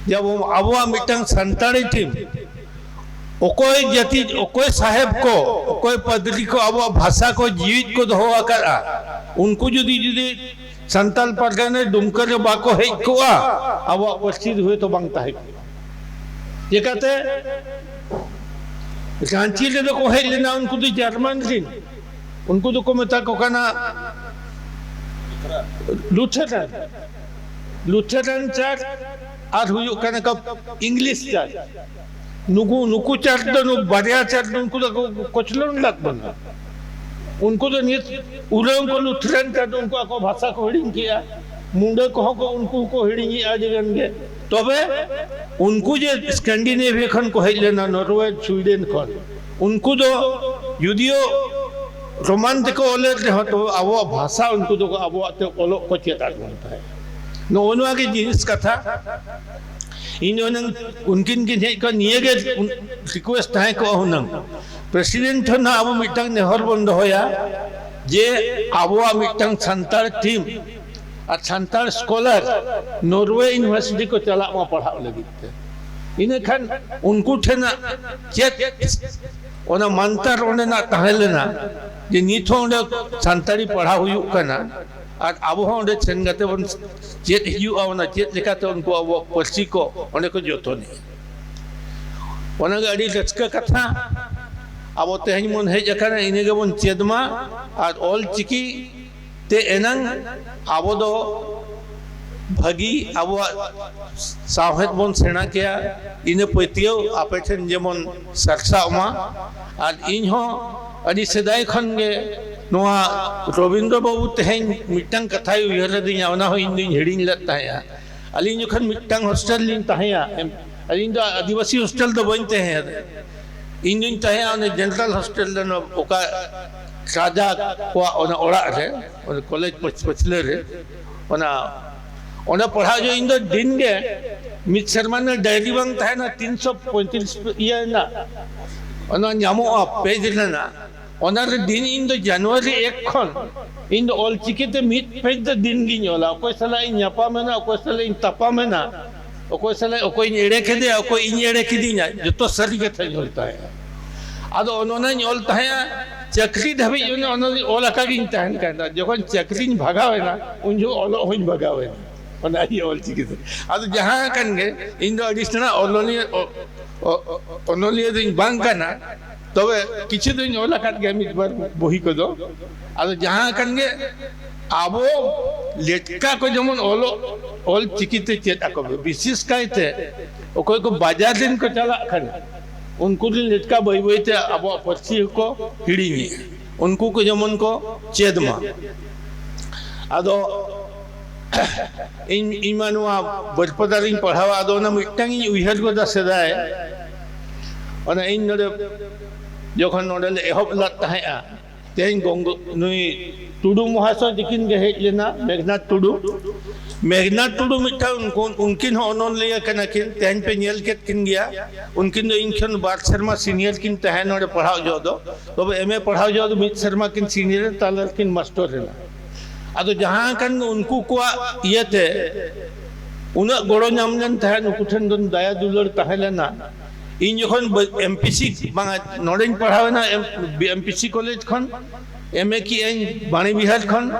ᱡᱮ ᱟᱵᱚ, ᱟᱵᱚᱣᱟᱜ ᱢᱤᱫᱴᱟᱝ ᱥᱟᱱᱛᱟᱲᱤ ᱴᱤᱢ, ᱚᱠᱚᱭ ᱡᱟᱹᱛᱤ, ᱚᱠᱚᱭ ᱥᱟᱦᱮᱵ ᱠᱚ, ᱚᱠᱚᱭ ᱯᱟᱫᱽᱨᱤ ᱠᱚ ᱟᱵᱚᱣᱟᱜ ᱵᱷᱟᱥᱟ ᱠᱚ ᱡᱤᱣᱤᱫ ᱠᱚ ᱫᱚᱦᱚ ᱟᱠᱟᱫᱼᱟ, ᱩᱱᱠᱩ ᱡᱩᱫᱤ, ᱡᱩᱫᱤ ᱥᱟᱱᱛᱟᱞ ᱯᱟᱨᱜᱟᱱᱟ ᱰᱩᱢᱠᱟᱹ ᱨᱮ ᱵᱟᱠᱚ ᱦᱮᱡ ᱠᱚᱜᱼᱟ, ᱟᱵᱚᱣᱟᱜ ᱯᱟᱹᱨᱥᱤ ᱫᱚ ᱦᱚᱭᱛᱳ ᱵᱟᱝ ᱛᱟᱦᱮᱸ ᱠᱚᱜᱼᱟ᱾ ᱪᱮᱠᱟᱛᱮ? ᱨᱟᱸᱪᱤ ᱨᱮᱫᱚ ᱠᱚ ᱦᱮᱡ ᱞᱮᱱᱟ, ᱩᱱᱠᱩ ᱫᱚ ᱡᱟᱨᱢᱟᱱ ᱨᱮᱱ, ᱩᱱᱠᱩ ᱫᱚᱠᱚ ᱢᱮᱛᱟ ᱠᱚ ᱠᱟᱱᱟ ᱞᱩᱛᱷᱮᱨᱟᱱ, ᱞᱩᱛᱷᱮᱨᱟᱱ ᱪᱟᱨᱪ, ᱟᱨ ᱦᱩᱭᱩᱜ ᱠᱟᱱᱟ ᱠᱚ ᱤᱝᱞᱤᱥ ᱪᱟᱨᱪ᱾ ᱱᱩᱠᱩ, ᱱᱩᱠᱩ ᱪᱟᱨᱪ ᱫᱚ, ᱱᱩᱠᱩ ᱵᱟᱨᱭᱟ ᱪᱟᱨᱪ ᱫᱚ ᱩᱱᱠᱩ ᱫᱚ ᱠᱚ ᱠᱚᱪᱞᱚᱱ ᱞᱮᱫ ᱵᱚᱱᱟ᱾ ᱩᱱᱠᱩ ᱫᱚ ᱱᱤᱛ ᱩᱨᱟᱹᱝ ᱠᱚ ᱞᱩᱛᱷᱮᱨᱟᱱ ᱪᱟᱨᱪ, ᱩᱱᱠᱩ ᱟᱠᱚ ᱵᱷᱟᱥᱟ ᱠᱚ ᱦᱤᱲᱤᱧ ᱠᱮᱜᱼᱟ᱾ ᱢᱩᱸᱰᱟᱹ ᱠᱚᱦᱚᱸ ᱠᱚ, ᱩᱱᱠᱩ ᱦᱚᱸᱠᱚ ᱦᱤᱲᱤᱧᱮᱜᱼᱟ ᱟᱹᱰᱤ ᱜᱟᱱ ᱜᱮ᱾ ᱛᱚᱵᱮ ᱩᱱᱠᱩ ᱡᱮ ᱥᱠᱮᱱᱰᱤᱱᱮᱵᱷᱤᱭᱟ ᱠᱷᱚᱱ ᱠᱚ ᱦᱮᱡ ᱞᱮᱱᱟ, ᱱᱚᱨᱣᱮ, ᱥᱩᱭᱰᱮᱱ ᱠᱷᱚᱱ, ᱩᱱᱠᱩ ᱫᱚ ᱡᱩᱫᱤᱭᱳ ᱨᱳᱢᱟᱱ ᱛᱮᱠᱚ ᱚᱞᱮᱫ ᱨᱮᱦᱚᱸ, ᱛᱚᱵᱮ ᱟᱵᱚᱣᱟᱜ ᱵᱷᱟᱥᱟ ᱩᱱᱠᱩ ᱫᱚ ᱟᱵᱚᱣᱟᱜ ᱛᱮ ᱚᱞᱚᱜ ᱠᱚ ᱪᱮᱫ ᱟᱫ ᱵᱚᱱ ᱛᱟᱦᱮᱸᱫ᱾ ᱱᱚᱜᱼᱚ ᱱᱚᱣᱟ ᱜᱮ ᱡᱤᱱᱤᱥ ᱠᱟᱛᱷᱟ᱾ ᱤᱧ ᱦᱩᱱᱟᱹᱝ ᱩᱱᱠᱤᱱ ᱠᱤᱱ ᱦᱮᱡ ᱠᱚᱜᱼᱟ, ᱱᱤᱭᱟᱹ ᱜᱮ ᱨᱤᱠᱩᱭᱮᱥᱴ ᱛᱟᱦᱮᱸ ᱠᱚᱜᱼᱟ ᱦᱩᱱᱟᱹᱝ᱾ ᱯᱨᱮᱥᱤᱰᱮᱱᱴ ᱴᱷᱮᱱ ᱦᱚᱸ ᱟᱵᱚ ᱢᱤᱫᱴᱟᱝ ᱱᱮᱦᱚᱨ ᱵᱚᱱ ᱫᱚᱦᱚᱭᱟ ᱡᱮ ᱟᱵᱚᱣᱟᱜ ᱢᱤᱫᱴᱟᱝ ᱥᱟᱱᱛᱟᱲ ᱴᱤᱢ ᱟᱨ ᱥᱟᱱᱛᱟᱲ ᱥᱠᱚᱞᱟᱨ ᱱᱚᱨᱣᱮ ᱤᱭᱩᱱᱤᱵᱷᱟᱨᱥᱤᱴᱤ ᱠᱚ ᱪᱟᱞᱟᱜ ᱢᱟ ᱯᱟᱲᱦᱟᱜ ᱞᱟᱹᱜᱤᱫ ᱛᱮ᱾ ᱤᱱᱟᱹᱠᱷᱟᱱ ᱩᱱᱠᱩ ᱴᱷᱮᱱᱟᱜ ᱪᱮᱫ ᱚᱱᱟ ᱢᱟᱱᱛᱟᱨ ᱚᱸᱰᱮᱱᱟᱜ ᱛᱟᱦᱮᱸ ᱞᱮᱱᱟ ᱡᱮ ᱱᱤᱛ ᱦᱚᱸ ᱚᱸᱰᱮ ᱥᱟᱱᱛᱟᱲᱤ ᱯᱟᱲᱦᱟᱣ ᱦᱩᱭᱩᱜ ᱠᱟᱱᱟ, ᱟᱨ ᱟᱵᱚ ᱦᱚᱸ ᱚᱸᱰᱮ ᱥᱮᱱ ᱠᱟᱛᱮ ᱵᱚᱱ ᱪᱮᱫ ᱦᱤᱡᱩᱜᱼᱟ, ᱚᱱᱟ ᱪᱮᱫ ᱞᱮᱠᱟᱛᱮ ᱩᱱᱠᱩ ᱟᱵᱚᱣᱟᱜ ᱯᱟᱹᱨᱥᱤ ᱠᱚ ᱚᱸᱰᱮ ᱠᱚ ᱡᱚᱛᱚᱱᱮᱜᱼᱟ᱾ ᱚᱱᱟᱜᱮ ᱟᱹᱰᱤ ᱨᱟᱹᱥᱠᱟᱹ ᱠᱟᱛᱷᱟ᱾ ᱟᱵᱚ ᱛᱮᱦᱮᱧ ᱵᱚᱱ ᱦᱮᱡ ᱟᱠᱟᱱᱟ, ᱤᱱᱟᱹ ᱜᱮᱵᱚᱱ ᱪᱮᱫ ᱢᱟ, ᱟᱨ ᱚᱞ ᱪᱤᱠᱤ ᱛᱮ ᱮᱱᱟᱝ ᱟᱵᱚ ᱫᱚ ᱵᱷᱟᱹᱜᱤ ᱟᱵᱚᱣᱟᱜ ᱥᱟᱶᱦᱮᱫ ᱵᱚᱱ ᱥᱮᱬᱟ ᱠᱮᱭᱟ᱾ ᱤᱱᱟᱹ ᱯᱟᱹᱛᱭᱟᱹᱣ ᱟᱯᱮ ᱴᱷᱮᱱ ᱡᱮᱢᱚᱱ ᱥᱟᱨᱥᱟᱜ ᱢᱟ᱾ ᱟᱨ ᱤᱧ ᱦᱚᱸ ᱟᱹᱰᱤ ᱥᱮᱫᱟᱭ ᱠᱷᱚᱱ ᱜᱮ ᱱᱚᱣᱟ ᱨᱚᱵᱤᱱᱫᱨᱚ ᱵᱟᱹᱵᱩ ᱛᱮᱦᱮᱧ ᱢᱤᱫᱴᱟᱝ ᱠᱟᱛᱷᱟᱭ ᱩᱭᱦᱟᱹᱨ ᱟᱹᱫᱤᱧᱟ, ᱚᱱᱟ ᱦᱚᱸ ᱤᱧ ᱫᱩᱧ ᱦᱤᱲᱤᱧ ᱞᱮᱫ ᱛᱟᱦᱮᱸᱜᱼᱟ᱾ ᱟᱹᱞᱤᱧ ᱡᱚᱠᱷᱚᱱ ᱢᱤᱫᱴᱟᱝ ᱦᱳᱥᱴᱮᱞ ᱞᱤᱧ ᱛᱟᱦᱮᱸᱭᱟ, ᱮᱢ, ᱟᱹᱞᱤᱧ ᱫᱚ ᱟᱹᱫᱤᱵᱟᱹᱥᱤ ᱦᱳᱥᱴᱮᱞ ᱫᱚ ᱵᱟᱹᱧ ᱛᱟᱦᱮᱸᱭᱟ, ᱤᱧ ᱫᱩᱧ ᱛᱟᱦᱮᱸᱭᱟ ᱚᱱᱮ ᱡᱮᱱᱟᱨᱮᱞ ᱦᱳᱥᱴᱮᱞ ᱨᱮ, ᱚᱠᱟ ᱨᱟᱡᱟ ᱠᱚᱣᱟᱜ ᱚᱱᱟ ᱚᱲᱟᱜ ᱨᱮ, ᱚᱱᱟ ᱠᱚᱞᱮᱡᱽ ᱯᱟᱹᱪ-, ᱯᱟᱹᱪᱷᱞᱟᱹ ᱨᱮ, ᱚᱱᱟ, ᱚᱸᱰᱮ ᱯᱟᱲᱦᱟᱣ ᱡᱚᱠᱷᱚᱱ ᱤᱧ ᱫᱚ ᱫᱤᱱ ᱜᱮ ᱢᱤᱫ ᱥᱮᱨᱢᱟ ᱨᱮᱱᱟᱜ ᱰᱟᱭᱨᱤ ᱵᱟᱝ ᱛᱟᱦᱮᱱᱟ, ᱛᱤᱱᱥᱚ ᱯᱚᱸᱭᱛᱨᱤᱥ ᱤᱭᱟᱹ ᱨᱮᱱᱟᱜ, ᱚᱱᱟ ᱧᱟᱢᱚᱜᱼᱟ ᱯᱮᱡᱽ ᱨᱮᱱᱟᱜ᱾ ᱚᱱᱟ ᱨᱮ ᱫᱤᱱ ᱤᱧ ᱫᱚ ᱡᱟᱱᱩᱣᱟᱨᱤ ᱮᱠ ᱠᱷᱚᱱ ᱤᱧ ᱫᱚ ᱚᱞ ᱪᱤᱠᱤ ᱛᱮ ᱢᱤᱫ ᱯᱮᱡᱽ ᱫᱚ ᱫᱤᱱ ᱜᱤᱧ ᱚᱞᱟ᱾ ᱚᱠᱚᱭ ᱥᱟᱞᱟᱜ ᱤᱧ ᱧᱟᱯᱟᱢ ᱮᱱᱟ, ᱚᱠᱚᱭ ᱥᱟᱞᱟᱜ ᱤᱧ ᱛᱟᱯᱟᱢ ᱮᱱᱟ, ᱚᱠᱚᱭ ᱥᱟᱞᱟᱜ, ᱚᱠᱚᱭᱤᱧ ᱮᱲᱮ ᱠᱮᱫᱮᱭᱟ, ᱚᱠᱚᱭ ᱤᱧ ᱮᱲᱮ ᱠᱮᱫᱤᱧᱟ, ᱡᱚᱛᱚ ᱥᱟᱹᱨᱤ ᱠᱟᱛᱷᱟᱧ ᱚᱞ ᱛᱟᱦᱮᱸᱜᱼᱟ᱾ ᱟᱫᱚ ᱚᱱ-, ᱚᱱᱟᱧ ᱚᱞ ᱛᱟᱦᱮᱸᱜᱼᱟ, ᱪᱟᱹᱠᱨᱤ ᱫᱷᱟᱹᱵᱤᱡ ᱚᱱᱟ, ᱚᱱᱟ ᱚᱞ ᱟᱠᱟ ᱜᱤᱧ ᱛᱟᱦᱮᱱ ᱠᱟᱱ ᱛᱟᱦᱮᱸᱫ᱾ ᱡᱚᱠᱷᱚᱱ ᱪᱟᱹᱠᱨᱤᱧ ᱵᱷᱟᱜᱟᱣ ᱮᱱᱟ, ᱩᱱ ᱡᱚᱠᱷᱚᱱ ᱚᱞᱚᱜ ᱦᱚᱸᱧ ᱵᱷᱟᱜᱟᱣ ᱮᱱᱟ, ᱚᱱᱟ ᱤᱭᱟᱹ ᱚᱞ ᱪᱤᱠᱤ ᱛᱮ᱾ ᱟᱫᱚ ᱡᱟᱦᱟᱸ ᱠᱟᱱ ᱜᱮ, ᱤᱧ ᱫᱚ ᱟᱹᱰᱤ ᱥᱮᱬᱟ ᱚᱱᱚᱞᱤᱭᱟᱹ, ᱚ-, ᱚ-, ᱚ-, ᱚᱱᱚᱞᱤᱭᱟᱹ ᱫᱚᱧ ᱵᱟᱝ ᱠᱟᱱᱟ, ᱛᱚᱵᱮ ᱠᱤᱪᱷᱩ ᱫᱚᱧ ᱚᱞ ᱟᱠᱟᱫ ᱜᱮᱭᱟ, ᱢᱤᱫ ᱵᱟᱨ ᱵᱳᱦᱤ ᱠᱚᱫᱚ᱾ ᱟᱫᱚ ᱡᱟᱦᱟᱸ ᱠᱟᱱ ᱜᱮ, ᱟᱵᱚ ᱞᱮᱴᱠᱟ ᱠᱚ ᱡᱮᱢᱚᱱ ᱚᱞᱚᱜ, ᱚᱞ ᱪᱤᱠᱤ ᱛᱮ ᱪᱮᱫ ᱟᱠᱚ ᱯᱮ, ᱵᱤᱥᱮᱥ ᱠᱟᱭᱛᱮ ᱚᱠᱚᱭ ᱠᱚ ᱵᱟᱡᱟᱨ ᱨᱮᱱ ᱠᱚ ᱪᱟᱞᱟᱜ ᱠᱟᱱᱟ, ᱩᱱᱠᱩ ᱨᱮᱱ ᱞᱮᱴᱠᱟ ᱵᱟᱹᱭ ᱵᱟᱹᱭ ᱛᱮ ᱟᱵᱚᱣᱟᱜ ᱯᱟᱹᱨᱥᱤ ᱦᱚᱸᱠᱚ ᱦᱤᱲᱤᱧᱮᱜᱼᱟ᱾ ᱩᱱᱠᱩ ᱠᱚ ᱡᱮᱢᱚᱱ ᱠᱚ ᱪᱮᱫ ᱢᱟ᱾ ᱟᱫᱚ ᱤᱧ, ᱤᱧ ᱢᱟ ᱱᱚᱣᱟ ᱵᱟᱹᱨᱯᱟᱫᱟ ᱨᱤᱧ ᱯᱟᱲᱦᱟᱣᱟ, ᱟᱫᱚ ᱚᱱᱟ ᱢᱤᱫᱴᱟᱝ ᱤᱧ ᱩᱭᱦᱟᱹᱨ ᱜᱚᱫᱟ ᱥᱮᱫᱟᱭ, ᱚᱱᱟ ᱤᱧ ᱱᱚᱰᱮ ᱡᱚᱠᱷᱚᱱ ᱱᱚᱰᱮ ᱞᱮ ᱮᱦᱚᱵ ᱞᱮᱫ ᱛᱟᱦᱮᱸᱫᱼᱟ, ᱛᱮᱦᱮᱧ ᱜᱚᱝᱜᱚ-, ᱱᱩᱭ ᱴᱩᱰᱩ ᱢᱚᱦᱟᱥᱚᱭ ᱛᱤᱠᱤᱱ ᱜᱮ ᱦᱮᱡ ᱞᱮᱱᱟ, ᱢᱮᱜᱷᱱᱟᱛᱷ ᱴᱩᱰᱩ᱾ ᱢᱮᱜᱷᱱᱟᱛᱷ ᱴᱩᱰᱩ ᱢᱤᱫᱴᱟᱝ, ᱩᱱᱠᱩ, ᱩᱱᱠᱤᱱ ᱦᱚᱸ ᱚᱱᱚᱞᱤᱭᱟᱹ ᱠᱟᱱᱟ ᱠᱤᱱ, ᱛᱮᱦᱮᱧ ᱯᱮ ᱧᱮᱞ ᱠᱮᱫ ᱠᱤᱱ ᱜᱮᱭᱟ᱾ ᱩᱱᱠᱤᱱ ᱫᱚ ᱤᱧ ᱠᱷᱚᱱ ᱵᱟᱨ ᱥᱮᱨᱢᱟ ᱥᱤᱱᱤᱭᱟᱨ ᱠᱤᱱ ᱛᱟᱦᱮᱸ ᱱᱚᱰᱮ ᱯᱟᱲᱦᱟᱣ ᱡᱚᱦᱚᱜ ᱫᱚ, ᱛᱚᱵᱮ ᱮᱢ ᱮ ᱯᱟᱲᱦᱟᱣ ᱡᱚᱦᱚᱜ ᱫᱚ ᱢᱤᱫ ᱥᱮᱨᱢᱟ ᱠᱤᱱ ᱥᱤᱱᱤᱭᱟᱨ, ᱛᱟᱦᱞᱮ ᱠᱤᱱ ᱢᱟᱥᱴᱚᱨ ᱮᱱᱟ᱾ ᱟᱫᱚ ᱡᱟᱦᱟᱸ ᱠᱟᱱ ᱩᱱᱠᱩ ᱠᱚᱣᱟᱜ ᱤᱭᱟᱹᱛᱮ ᱩᱱᱟᱹᱜ ᱜᱚᱲᱚ ᱧᱟᱢ ᱞᱮᱱ ᱛᱟᱦᱮᱸᱫ, ᱱᱩᱠᱩ ᱴᱷᱮᱱ ᱫᱚ ᱫᱟᱭᱟ ᱫᱩᱞᱟᱹᱲ ᱛᱟᱦᱮᱸ ᱞᱮᱱᱟ᱾ ᱤᱧ ᱡᱚᱠᱷᱚᱱ ᱵᱟᱹ-, ᱮᱢ ᱯᱤ ᱥᱤ, ᱵᱟᱝᱟ, ᱱᱚᱰᱮᱧ ᱯᱟᱲᱦᱟᱣ ᱮᱱᱟ, M-, B-, M P C college ᱠᱷᱚᱱ, ᱮᱢ ᱮ ᱠᱮᱜ ᱟᱹᱧ ᱵᱟᱬᱤ ᱵᱤᱦᱟᱨ ᱠᱷᱚᱱ,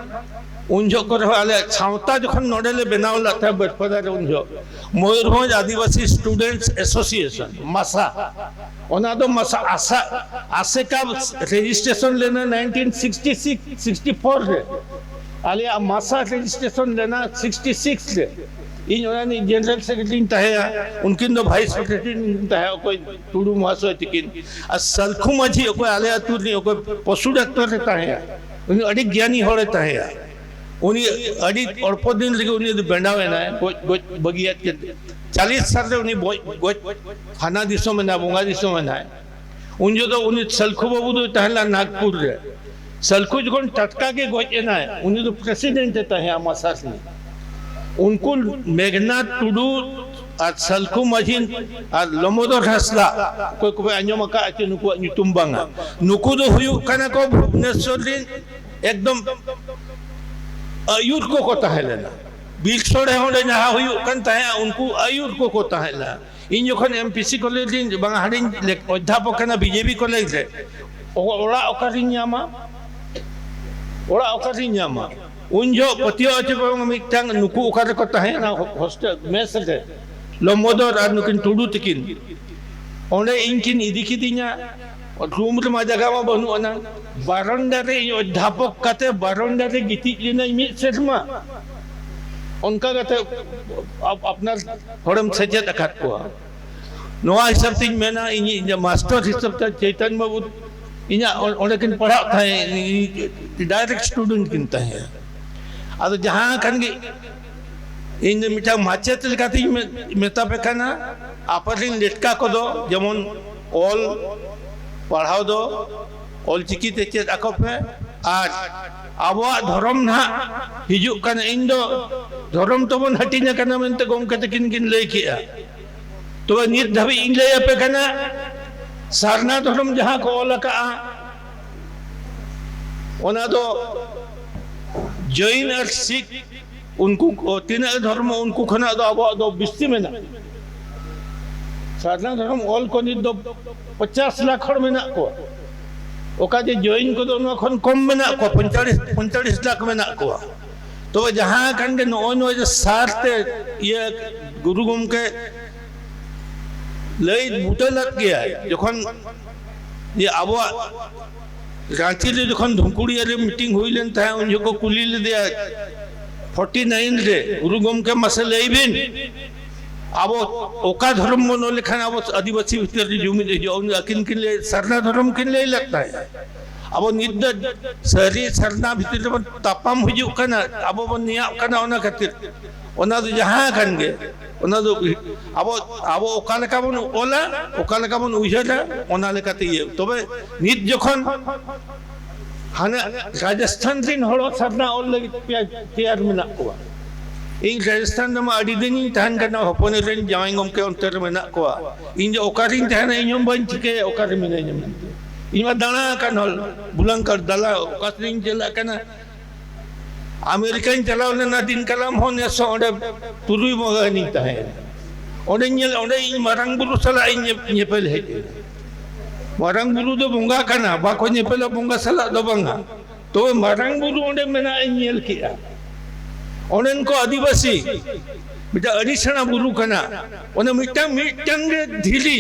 ᱩᱱ ᱡᱚᱦᱚᱜ ᱠᱚᱨᱮ ᱦᱚᱸ ᱟᱞᱮ ᱥᱟᱶᱛᱟ ᱡᱚᱠᱷᱚᱱ ᱱᱚᱰᱮ ᱞᱮ ᱵᱮᱱᱟᱣ ᱞᱮᱫ ᱛᱟᱦᱮᱸᱫ ᱵᱟᱹᱨᱯᱟᱫᱟ ᱨᱮ, ᱩᱱ ᱡᱚᱦᱚᱜ ᱢᱚᱭᱩᱨᱵᱷᱚᱸᱡᱽ ᱟᱹᱫᱤᱵᱟᱹᱥᱤ ᱥᱴᱩᱰᱮᱱᱴᱥ ᱮᱥᱳᱥᱤᱭᱮᱥᱚᱱ, ᱢᱟᱥᱟ, ᱚᱱᱟ ᱫᱚ ᱢᱟᱥᱟ, ᱟᱥᱟ, ᱟᱥᱮᱠᱟ ᱨᱮᱡᱤᱥᱴᱨᱮᱥᱚᱱ ᱞᱮᱱᱟ nineteen sixty six sixty four ᱨᱮ, ᱟᱞᱮᱭᱟᱜ ᱢᱟᱥᱟ ᱨᱮᱡᱤᱥᱴᱨᱮᱥᱚᱱ ᱞᱮᱱᱟ ᱥᱤᱠᱥᱴᱤ ᱥᱤᱠᱥ ᱨᱮ᱾ ᱤᱧ ᱚᱱᱟ ᱨᱤᱱᱤᱡ ᱡᱮᱱᱟᱨᱮᱞ ᱥᱮᱠᱨᱮᱴᱟᱨᱤᱧ ᱛᱟᱦᱮᱸᱭᱟ, ᱩᱱᱠᱤᱱ ᱫᱚ ᱵᱷᱟᱭᱤᱥ ᱥᱮᱠᱨᱮᱴᱟᱨᱤ ᱠᱤᱱ ᱛᱟᱦᱮᱸᱭᱟ, ᱚᱠᱚᱭ ᱴᱩᱰᱩ ᱢᱚᱦᱟᱥᱚᱭ ᱛᱤᱠᱤᱱ᱾ ᱟᱨ ᱥᱟᱞᱠᱷᱩ ᱢᱟᱹᱡᱷᱤ, ᱚᱠᱚᱭ ᱟᱞᱮ ᱟᱹᱛᱩ ᱨᱤᱱᱤᱡ, ᱚᱠᱚᱭ ᱯᱚᱥᱩ ᱰᱟᱠᱛᱚᱨ ᱨᱮ ᱛᱟᱦᱮᱸᱭᱟ, ᱩᱱᱤ ᱟᱹᱰᱤ ᱜᱮᱭᱟᱱᱤ ᱦᱚᱲᱮ ᱛᱟᱦᱮᱸᱭᱟ᱾ ᱩᱱᱤ ᱟᱹᱰᱤ ᱚᱞᱯᱚ ᱫᱤᱱ ᱨᱮᱜᱮ ᱩᱱᱤ ᱫᱚ ᱵᱮᱱᱟᱣ ᱮᱱᱟᱭ, ᱜᱚᱡ, ᱜᱚᱡ ᱵᱟᱹᱜᱤᱭᱟᱫ ᱠᱤᱱ᱾ ᱪᱟᱞᱤᱥ ᱥᱟᱞ ᱨᱮ ᱩᱱᱤ ᱜᱚᱡ, ᱜᱚᱡ, ᱦᱟᱱᱟ ᱫᱤᱥᱚᱢ ᱮᱱᱟᱭ, ᱵᱚᱸᱜᱟ ᱫᱤᱥᱚᱢ ᱮᱱᱟᱭ᱾ ᱩᱱ ᱡᱚᱦᱚᱜ ᱫᱚ ᱩᱱᱤ ᱥᱟᱞᱠᱷᱩ ᱵᱟᱹᱵᱩ ᱫᱚᱭ ᱛᱟᱦᱮᱸ ᱞᱮᱱᱟ ᱱᱟᱜᱽᱯᱩᱨ ᱨᱮ᱾ ᱥᱟᱞᱠᱷᱩ ᱡᱚᱠᱷᱚᱱ ᱴᱟᱴᱠᱟ ᱜᱮ ᱜᱚᱡ ᱮᱱᱟᱭ, ᱩᱱᱤ ᱫᱚ ᱯᱨᱮᱥᱤᱰᱮᱱᱴ ᱮ ᱛᱟᱦᱮᱸ ᱟᱢᱟᱥᱟ ᱨᱤᱱᱤᱡ᱾ ᱩᱱᱠᱩ ᱢᱮᱜᱷᱱᱟᱛᱷ ᱴᱩᱰᱩ ᱟᱨ ᱥᱟᱞᱠᱷᱩ ᱢᱟᱹᱡᱷᱤ ᱟᱨ ᱞᱚᱢᱵᱚᱫᱚᱨ ᱦᱟᱸᱥᱫᱟ, ᱚᱠᱚᱭ ᱠᱚᱯᱮ ᱟᱸᱡᱚᱢ ᱟᱠᱟᱫᱼᱟ ᱪᱮ ᱱᱩᱠᱩᱣᱟᱜ ᱧᱩᱛᱩᱢ ᱵᱟᱝᱟ, ᱱᱩᱠᱩ ᱫᱚ ᱦᱩᱭᱩᱜ ᱠᱟᱱᱟ ᱠᱚ ᱵᱷᱩᱵᱽᱱᱮᱥᱚᱨ ᱨᱤᱱ ᱮᱠᱫᱚᱢ ᱟᱹᱭᱩᱨ ᱠᱚᱠᱚ ᱛᱟᱦᱮᱸ ᱞᱮᱱᱟ᱾ ᱵᱤᱨ ᱥᱚᱲᱮ ᱚᱸᱰᱮ ᱡᱟᱦᱟᱸ ᱦᱩᱭᱩᱜ ᱠᱟᱱ ᱛᱟᱦᱮᱸᱫ, ᱩᱱᱠᱩ ᱟᱹᱭᱩᱨ ᱠᱚᱠᱚ ᱛᱟᱦᱮᱸ ᱞᱮᱱᱟ᱾ ᱤᱧ ᱡᱚᱠᱷᱚᱱ ᱮᱢ ᱯᱤ ᱥᱤ ᱠᱚᱞᱮᱡᱽ ᱨᱤᱧ, ᱵᱟᱝᱟ, ᱦᱟᱸᱰᱮᱧ ᱞᱮᱠ-, ᱚᱫᱽᱫᱷᱟᱯᱚᱠ ᱠᱟᱱᱟ ᱵᱤ ᱡᱮ ᱯᱤ ᱠᱚᱞᱮᱡᱽ ᱨᱮ, ᱚ-, ᱚᱲᱟᱜ ᱚᱠᱟᱨᱤᱧ ᱧᱟᱢᱟ? ᱚᱲᱟᱜ ᱚᱠᱟᱨᱤᱧ ᱧᱟᱢᱟ? ᱩᱱ ᱡᱚᱦᱚᱜ ᱯᱟᱹᱛᱭᱟᱹᱣ ᱦᱚᱪᱚ ᱠᱚᱢ ᱢᱤᱫᱴᱟᱝ, ᱱᱩᱠᱩ ᱚᱠᱟ ᱨᱮᱠᱚ ᱛᱟᱦᱮᱸᱱᱟ, ᱦᱳ-, ᱦᱳᱥᱴᱮᱞ, ᱢᱮᱥ ᱨᱮ, ᱞᱚᱢᱵᱚᱫᱚᱨ ᱟᱨ ᱱᱩᱠᱤᱱ ᱴᱩᱰᱩ ᱛᱤᱠᱤᱱ᱾ ᱚᱸᱰᱮ ᱤᱧ ᱠᱤᱱ ᱤᱫᱤ ᱠᱤᱫᱤᱧᱟ, ᱨᱩᱢ ᱨᱮᱢᱟ ᱡᱟᱭᱜᱟ ᱢᱟ ᱵᱟᱹᱱᱩᱜ ᱟᱱᱟ, ᱵᱟᱨᱚᱱᱰᱟ ᱨᱮ, ᱤᱧ ᱚᱫᱽᱫᱷᱟᱯᱚᱠ ᱠᱟᱛᱮ ᱵᱟᱨᱚᱱᱰᱟ ᱨᱮ ᱜᱤᱛᱤᱡ ᱞᱮᱱᱟᱹᱧ ᱢᱤᱫ ᱥᱮᱨᱢᱟ᱾ ᱚᱱᱠᱟ ᱠᱟᱛᱮ ᱟᱯ-, ᱟᱯᱱᱟᱨ ᱦᱚᱲᱮᱢ ᱥᱮᱪᱮᱫ ᱟᱠᱟᱫ ᱠᱚᱣᱟ᱾ ᱱᱚᱣᱟ ᱦᱤᱥᱟᱹᱵ ᱛᱤᱧ ᱢᱮᱱᱟ, ᱤᱧ, ᱤᱧ ᱢᱟᱥᱴᱟᱨ ᱦᱤᱥᱟᱹᱵ ᱛᱮ ᱪᱳᱭᱛᱚᱱ ᱵᱟᱹᱵᱩ ᱤᱧᱟᱹᱜ ᱚ-, ᱚᱸᱰᱮ ᱠᱤᱱ ᱯᱟᱲᱦᱟᱜ ᱛᱟᱦᱮᱸᱫ, ᱤᱧ direct student ᱠᱤᱱ ᱛᱟᱦᱮᱸᱫ᱾ ᱟᱫᱚ ᱡᱟᱦᱟᱸ ᱠᱷᱟᱱ ᱜᱮ ᱤᱧ ᱫᱚ ᱢᱤᱫᱴᱟᱝ ᱢᱟᱪᱮᱫ ᱞᱮᱠᱟᱛᱤᱧ ᱢᱮ-, ᱢᱮᱛᱟ ᱯᱮ ᱠᱟᱱᱟ, ᱟᱯᱮ ᱨᱮᱱ ᱞᱮᱴᱠᱟ ᱠᱚᱫᱚ ᱡᱮᱢᱚᱱ ᱚᱞ ᱯᱟᱲᱦᱟᱣ ᱫᱚ ᱚᱞ ᱪᱤᱠᱤ ᱛᱮ ᱪᱮᱫ ᱟᱠᱚ ᱯᱮ, ᱟᱨ ᱟᱵᱚᱣᱟᱜ ᱫᱷᱚᱨᱚᱢ ᱱᱟᱦᱟᱜ ᱦᱤᱡᱩᱜ ᱠᱟᱱᱟ᱾ ᱤᱧ ᱫᱚ ᱫᱷᱚᱨᱚᱢ ᱛᱟᱵᱚᱱ ᱦᱟᱹᱴᱤᱧ ᱟᱠᱟᱱᱟ ᱢᱮᱱᱛᱮ ᱜᱚᱢᱠᱮ ᱛᱟᱹᱠᱤᱱ ᱠᱤᱱ ᱞᱟᱹᱭ ᱠᱮᱜᱼᱟ᱾ ᱛᱚᱵᱮ ᱱᱤᱛ ᱫᱷᱟᱹᱵᱤᱡ ᱤᱧ ᱞᱟᱹᱭ ᱟᱯᱮ ᱠᱟᱱᱟ, ᱥᱟᱨᱱᱟ ᱫᱷᱚᱨᱚᱢ ᱡᱟᱦᱟᱸ ᱠᱚ ᱚᱞ ᱟᱠᱟᱜᱼᱟ, ᱚᱱᱟ ᱫᱚ ᱡᱚᱭᱤᱱ ᱟᱨ ᱥᱤᱠᱷ, ᱩᱱᱠᱩ ᱠᱚ ᱛᱤᱱᱟᱹᱜ ᱫᱷᱚᱨᱢᱚ, ᱩᱱᱠᱩ ᱠᱷᱚᱱᱟᱜ ᱫᱚ ᱟᱵᱚᱣᱟᱜ ᱫᱚ ᱵᱤᱥᱛᱤ ᱢᱮᱱᱟᱜᱼᱟ᱾ ᱥᱟᱨᱱᱟ ᱫᱷᱚᱨᱚᱢ ᱚᱞ ᱠᱚ ᱱᱤᱛ ᱫᱚ ᱯᱚᱧᱪᱟᱥ ᱞᱟᱠᱷ ᱦᱚᱲ ᱢᱮᱱᱟᱜ ᱠᱚᱣᱟ᱾ ᱚᱠᱟ ᱡᱮ ᱡᱚᱭᱤᱱ ᱠᱚᱫᱚ ᱱᱚᱣᱟ ᱠᱷᱚᱱ ᱠᱚᱢ ᱢᱮᱱᱟᱜ ᱠᱚᱣᱟ, ᱯᱚᱸᱭᱛᱟᱞᱤᱥ, ᱯᱚᱸᱭᱛᱟᱞᱤᱥ ᱞᱟᱠᱷ ᱢᱮᱱᱟᱜ ᱠᱚᱣᱟ᱾ ᱛᱚᱵᱮ ᱡᱟᱦᱟᱸ ᱠᱟᱱ ᱜᱮ, ᱱᱚᱜᱼᱚᱭ ᱱᱚᱣᱟ ᱡᱮ ᱥᱟᱨ ᱛᱮ ᱤᱭᱟᱹ ᱜᱩᱨᱩ ᱜᱚᱢᱠᱮ ᱞᱟᱹᱭ ᱵᱩᱴᱟᱹ ᱞᱮᱫ ᱜᱮᱭᱟᱭ, ᱡᱚᱠᱷᱚᱱ ᱡᱮ ᱟᱵᱚᱣᱟᱜ ᱨᱟᱸᱪᱤ ᱨᱮ ᱡᱚᱠᱷᱚᱱ ᱫᱷᱩᱢᱠᱩᱲᱤᱭᱟᱹ ᱨᱮ ᱢᱤᱴᱤᱝ ᱦᱩᱭ ᱞᱮᱱ ᱛᱟᱦᱮᱸᱫ, ᱩᱱ ᱡᱚᱠᱷᱚᱱ ᱠᱚ ᱠᱩᱞᱤ ᱞᱮᱫᱮᱭᱟ, ᱯᱷᱳᱨᱴᱤ ᱱᱟᱭᱤᱱ ᱨᱮ, "ᱜᱩᱨᱩ ᱜᱚᱢᱠᱮ, ᱢᱟᱥᱮ ᱞᱟᱹᱭ ᱵᱤᱱ, ᱟᱵᱚ ᱚᱠᱟ ᱫᱷᱚᱨᱚᱢ ᱵᱚᱱ ᱚᱞ ᱞᱮᱠᱷᱟᱱ ᱟᱵᱚ ᱟᱹᱫᱤᱵᱟᱹᱥᱤ ᱵᱷᱤᱛᱤᱨ ᱨᱮ ᱡᱩᱢᱤᱫ ᱦᱤᱡᱩᱜᱼᱟ?" ᱩᱱ ᱟᱹᱠᱤᱱ ᱠᱤᱱ ᱞᱟᱹᱭ, ᱥᱟᱨᱱᱟ ᱫᱷᱚᱨᱚᱢ ᱠᱤᱱ ᱞᱟᱹᱭ ᱞᱮᱫ ᱛᱟᱦᱮᱸᱫ᱾ ᱟᱵᱚ ᱱᱤᱛ ᱫᱚ ᱥᱟᱹᱨᱤ ᱥᱟᱨᱱᱟ ᱵᱷᱤᱛᱤᱨ ᱨᱮᱵᱚᱱ ᱛᱟᱯᱟᱢ ᱦᱤᱡᱩᱜ ᱠᱟᱱᱟ, ᱟᱵᱚ ᱵᱚᱱ ᱱᱮᱭᱟᱜ ᱠᱟᱱᱟ᱾ ᱚᱱᱟ ᱠᱷᱟᱹᱛᱤᱨ ᱚᱱᱟ ᱫᱚ ᱡᱟᱦᱟᱸ ᱠᱟᱱ ᱜᱮ, ᱚᱱᱟ ᱫᱚ ᱟᱵᱚ, ᱟᱵᱚ ᱚᱠᱟ ᱞᱮᱠᱟ ᱵᱚᱱ ᱚᱞᱟ, ᱚᱠᱟ ᱞᱮᱠᱟ ᱵᱚᱱ ᱩᱭᱦᱟᱹᱨᱟ, ᱚᱱᱟ ᱞᱮᱠᱟᱛᱮ ᱤᱭᱟᱹ᱾ ᱛᱚᱵᱮ ᱱᱤᱛ ᱡᱚᱠᱷᱚᱱ ᱦᱟᱱᱮ ᱨᱟᱡᱚᱥᱛᱷᱟᱱ ᱨᱮᱱ ᱦᱚᱲ ᱥᱟᱨᱱᱟ ᱚᱞ ᱞᱟᱹᱜᱤᱫ ᱛᱮᱭᱟᱨ ᱢᱮᱱᱟᱜ ᱠᱚᱣᱟ, ᱤᱧ ᱨᱟᱡᱚᱥᱛᱷᱟᱱ ᱨᱮᱢᱟ ᱟᱹᱰᱤ ᱫᱤᱱᱤᱧ ᱛᱟᱦᱮᱱ ᱠᱟᱱᱟ, ᱦᱚᱯᱚᱱ ᱮᱨᱟᱧ ᱡᱟᱶᱟᱭ ᱜᱚᱢᱠᱮ ᱚᱱᱛᱮ ᱨᱮ ᱢᱮᱱᱟᱜ ᱠᱚᱣᱟ᱾ ᱤᱧ ᱫᱚ ᱚᱠᱟᱨᱤᱧ ᱛᱟᱦᱮᱱᱟ, ᱤᱧ ᱦᱚᱸ ᱵᱟᱹᱧ ᱴᱷᱤᱠᱟᱹᱭᱟ ᱚᱠᱟᱨᱮ ᱢᱤᱱᱟᱹᱧᱟ ᱢᱮᱱᱛᱮ᱾ ᱤᱧ ᱢᱟ ᱫᱟᱬᱟ ᱟᱠᱟᱱ ᱦᱚᱲ, ᱵᱩᱞᱟᱝᱠᱟᱲ ᱫᱟᱞᱟ ᱚᱠᱟ ᱥᱮᱫ ᱤᱧ ᱪᱟᱞᱟᱜ ᱠᱟᱱᱟ᱾ ᱟᱢᱮᱨᱤᱠᱟᱧ ᱪᱟᱞᱟᱣ ᱞᱮᱱᱟ, ᱫᱤᱱ ᱠᱟᱞᱟᱢ ᱦᱚᱸ ᱱᱮᱥ ᱦᱚᱸ ᱚᱸᱰᱮ ᱛᱩᱨᱩᱭ ᱵᱚᱸᱜᱟ ᱜᱟᱱᱤᱧ ᱛᱟᱦᱮᱸᱭᱮᱱᱟ᱾ ᱚᱸᱰᱮᱧ ᱧᱮᱞ, ᱚᱸᱰᱮ ᱤᱧ ᱢᱟᱨᱟᱝ ᱵᱩᱨᱩ ᱥᱟᱞᱟᱜ ᱤᱧ ᱧᱮᱯ-, ᱧᱮᱯᱮᱞ ᱦᱮᱡ ᱮᱱᱟ᱾ ᱢᱟᱨᱟᱝ ᱵᱩᱨᱩ ᱫᱚ ᱵᱚᱸᱜᱟ ᱠᱟᱱᱟ, ᱵᱟᱠᱚ ᱧᱮᱯᱮᱞᱟ ᱵᱚᱸᱜᱟ ᱥᱟᱞᱟᱜ ᱫᱚ ᱵᱟᱝᱟ᱾ ᱛᱚᱵᱮ ᱢᱟᱨᱟᱝ ᱵᱩᱨᱩ ᱚᱸᱰᱮ ᱢᱮᱱᱟᱜ ᱤᱧ ᱧᱮᱞ ᱠᱮᱜᱼᱟ᱾ ᱚᱸᱰᱮᱱ ᱠᱚ ᱟᱹᱫᱤᱵᱟᱹᱥᱤ, ᱢᱤᱫᱴᱟᱝ ᱟᱹᱰᱤ ᱥᱮᱬᱟ ᱵᱩᱨᱩ ᱠᱟᱱᱟ᱾ ᱚᱱᱟ ᱢᱤᱫᱴᱟᱝ, ᱢᱤᱫᱴᱟᱝ ᱜᱮ ᱫᱷᱤᱨᱤ,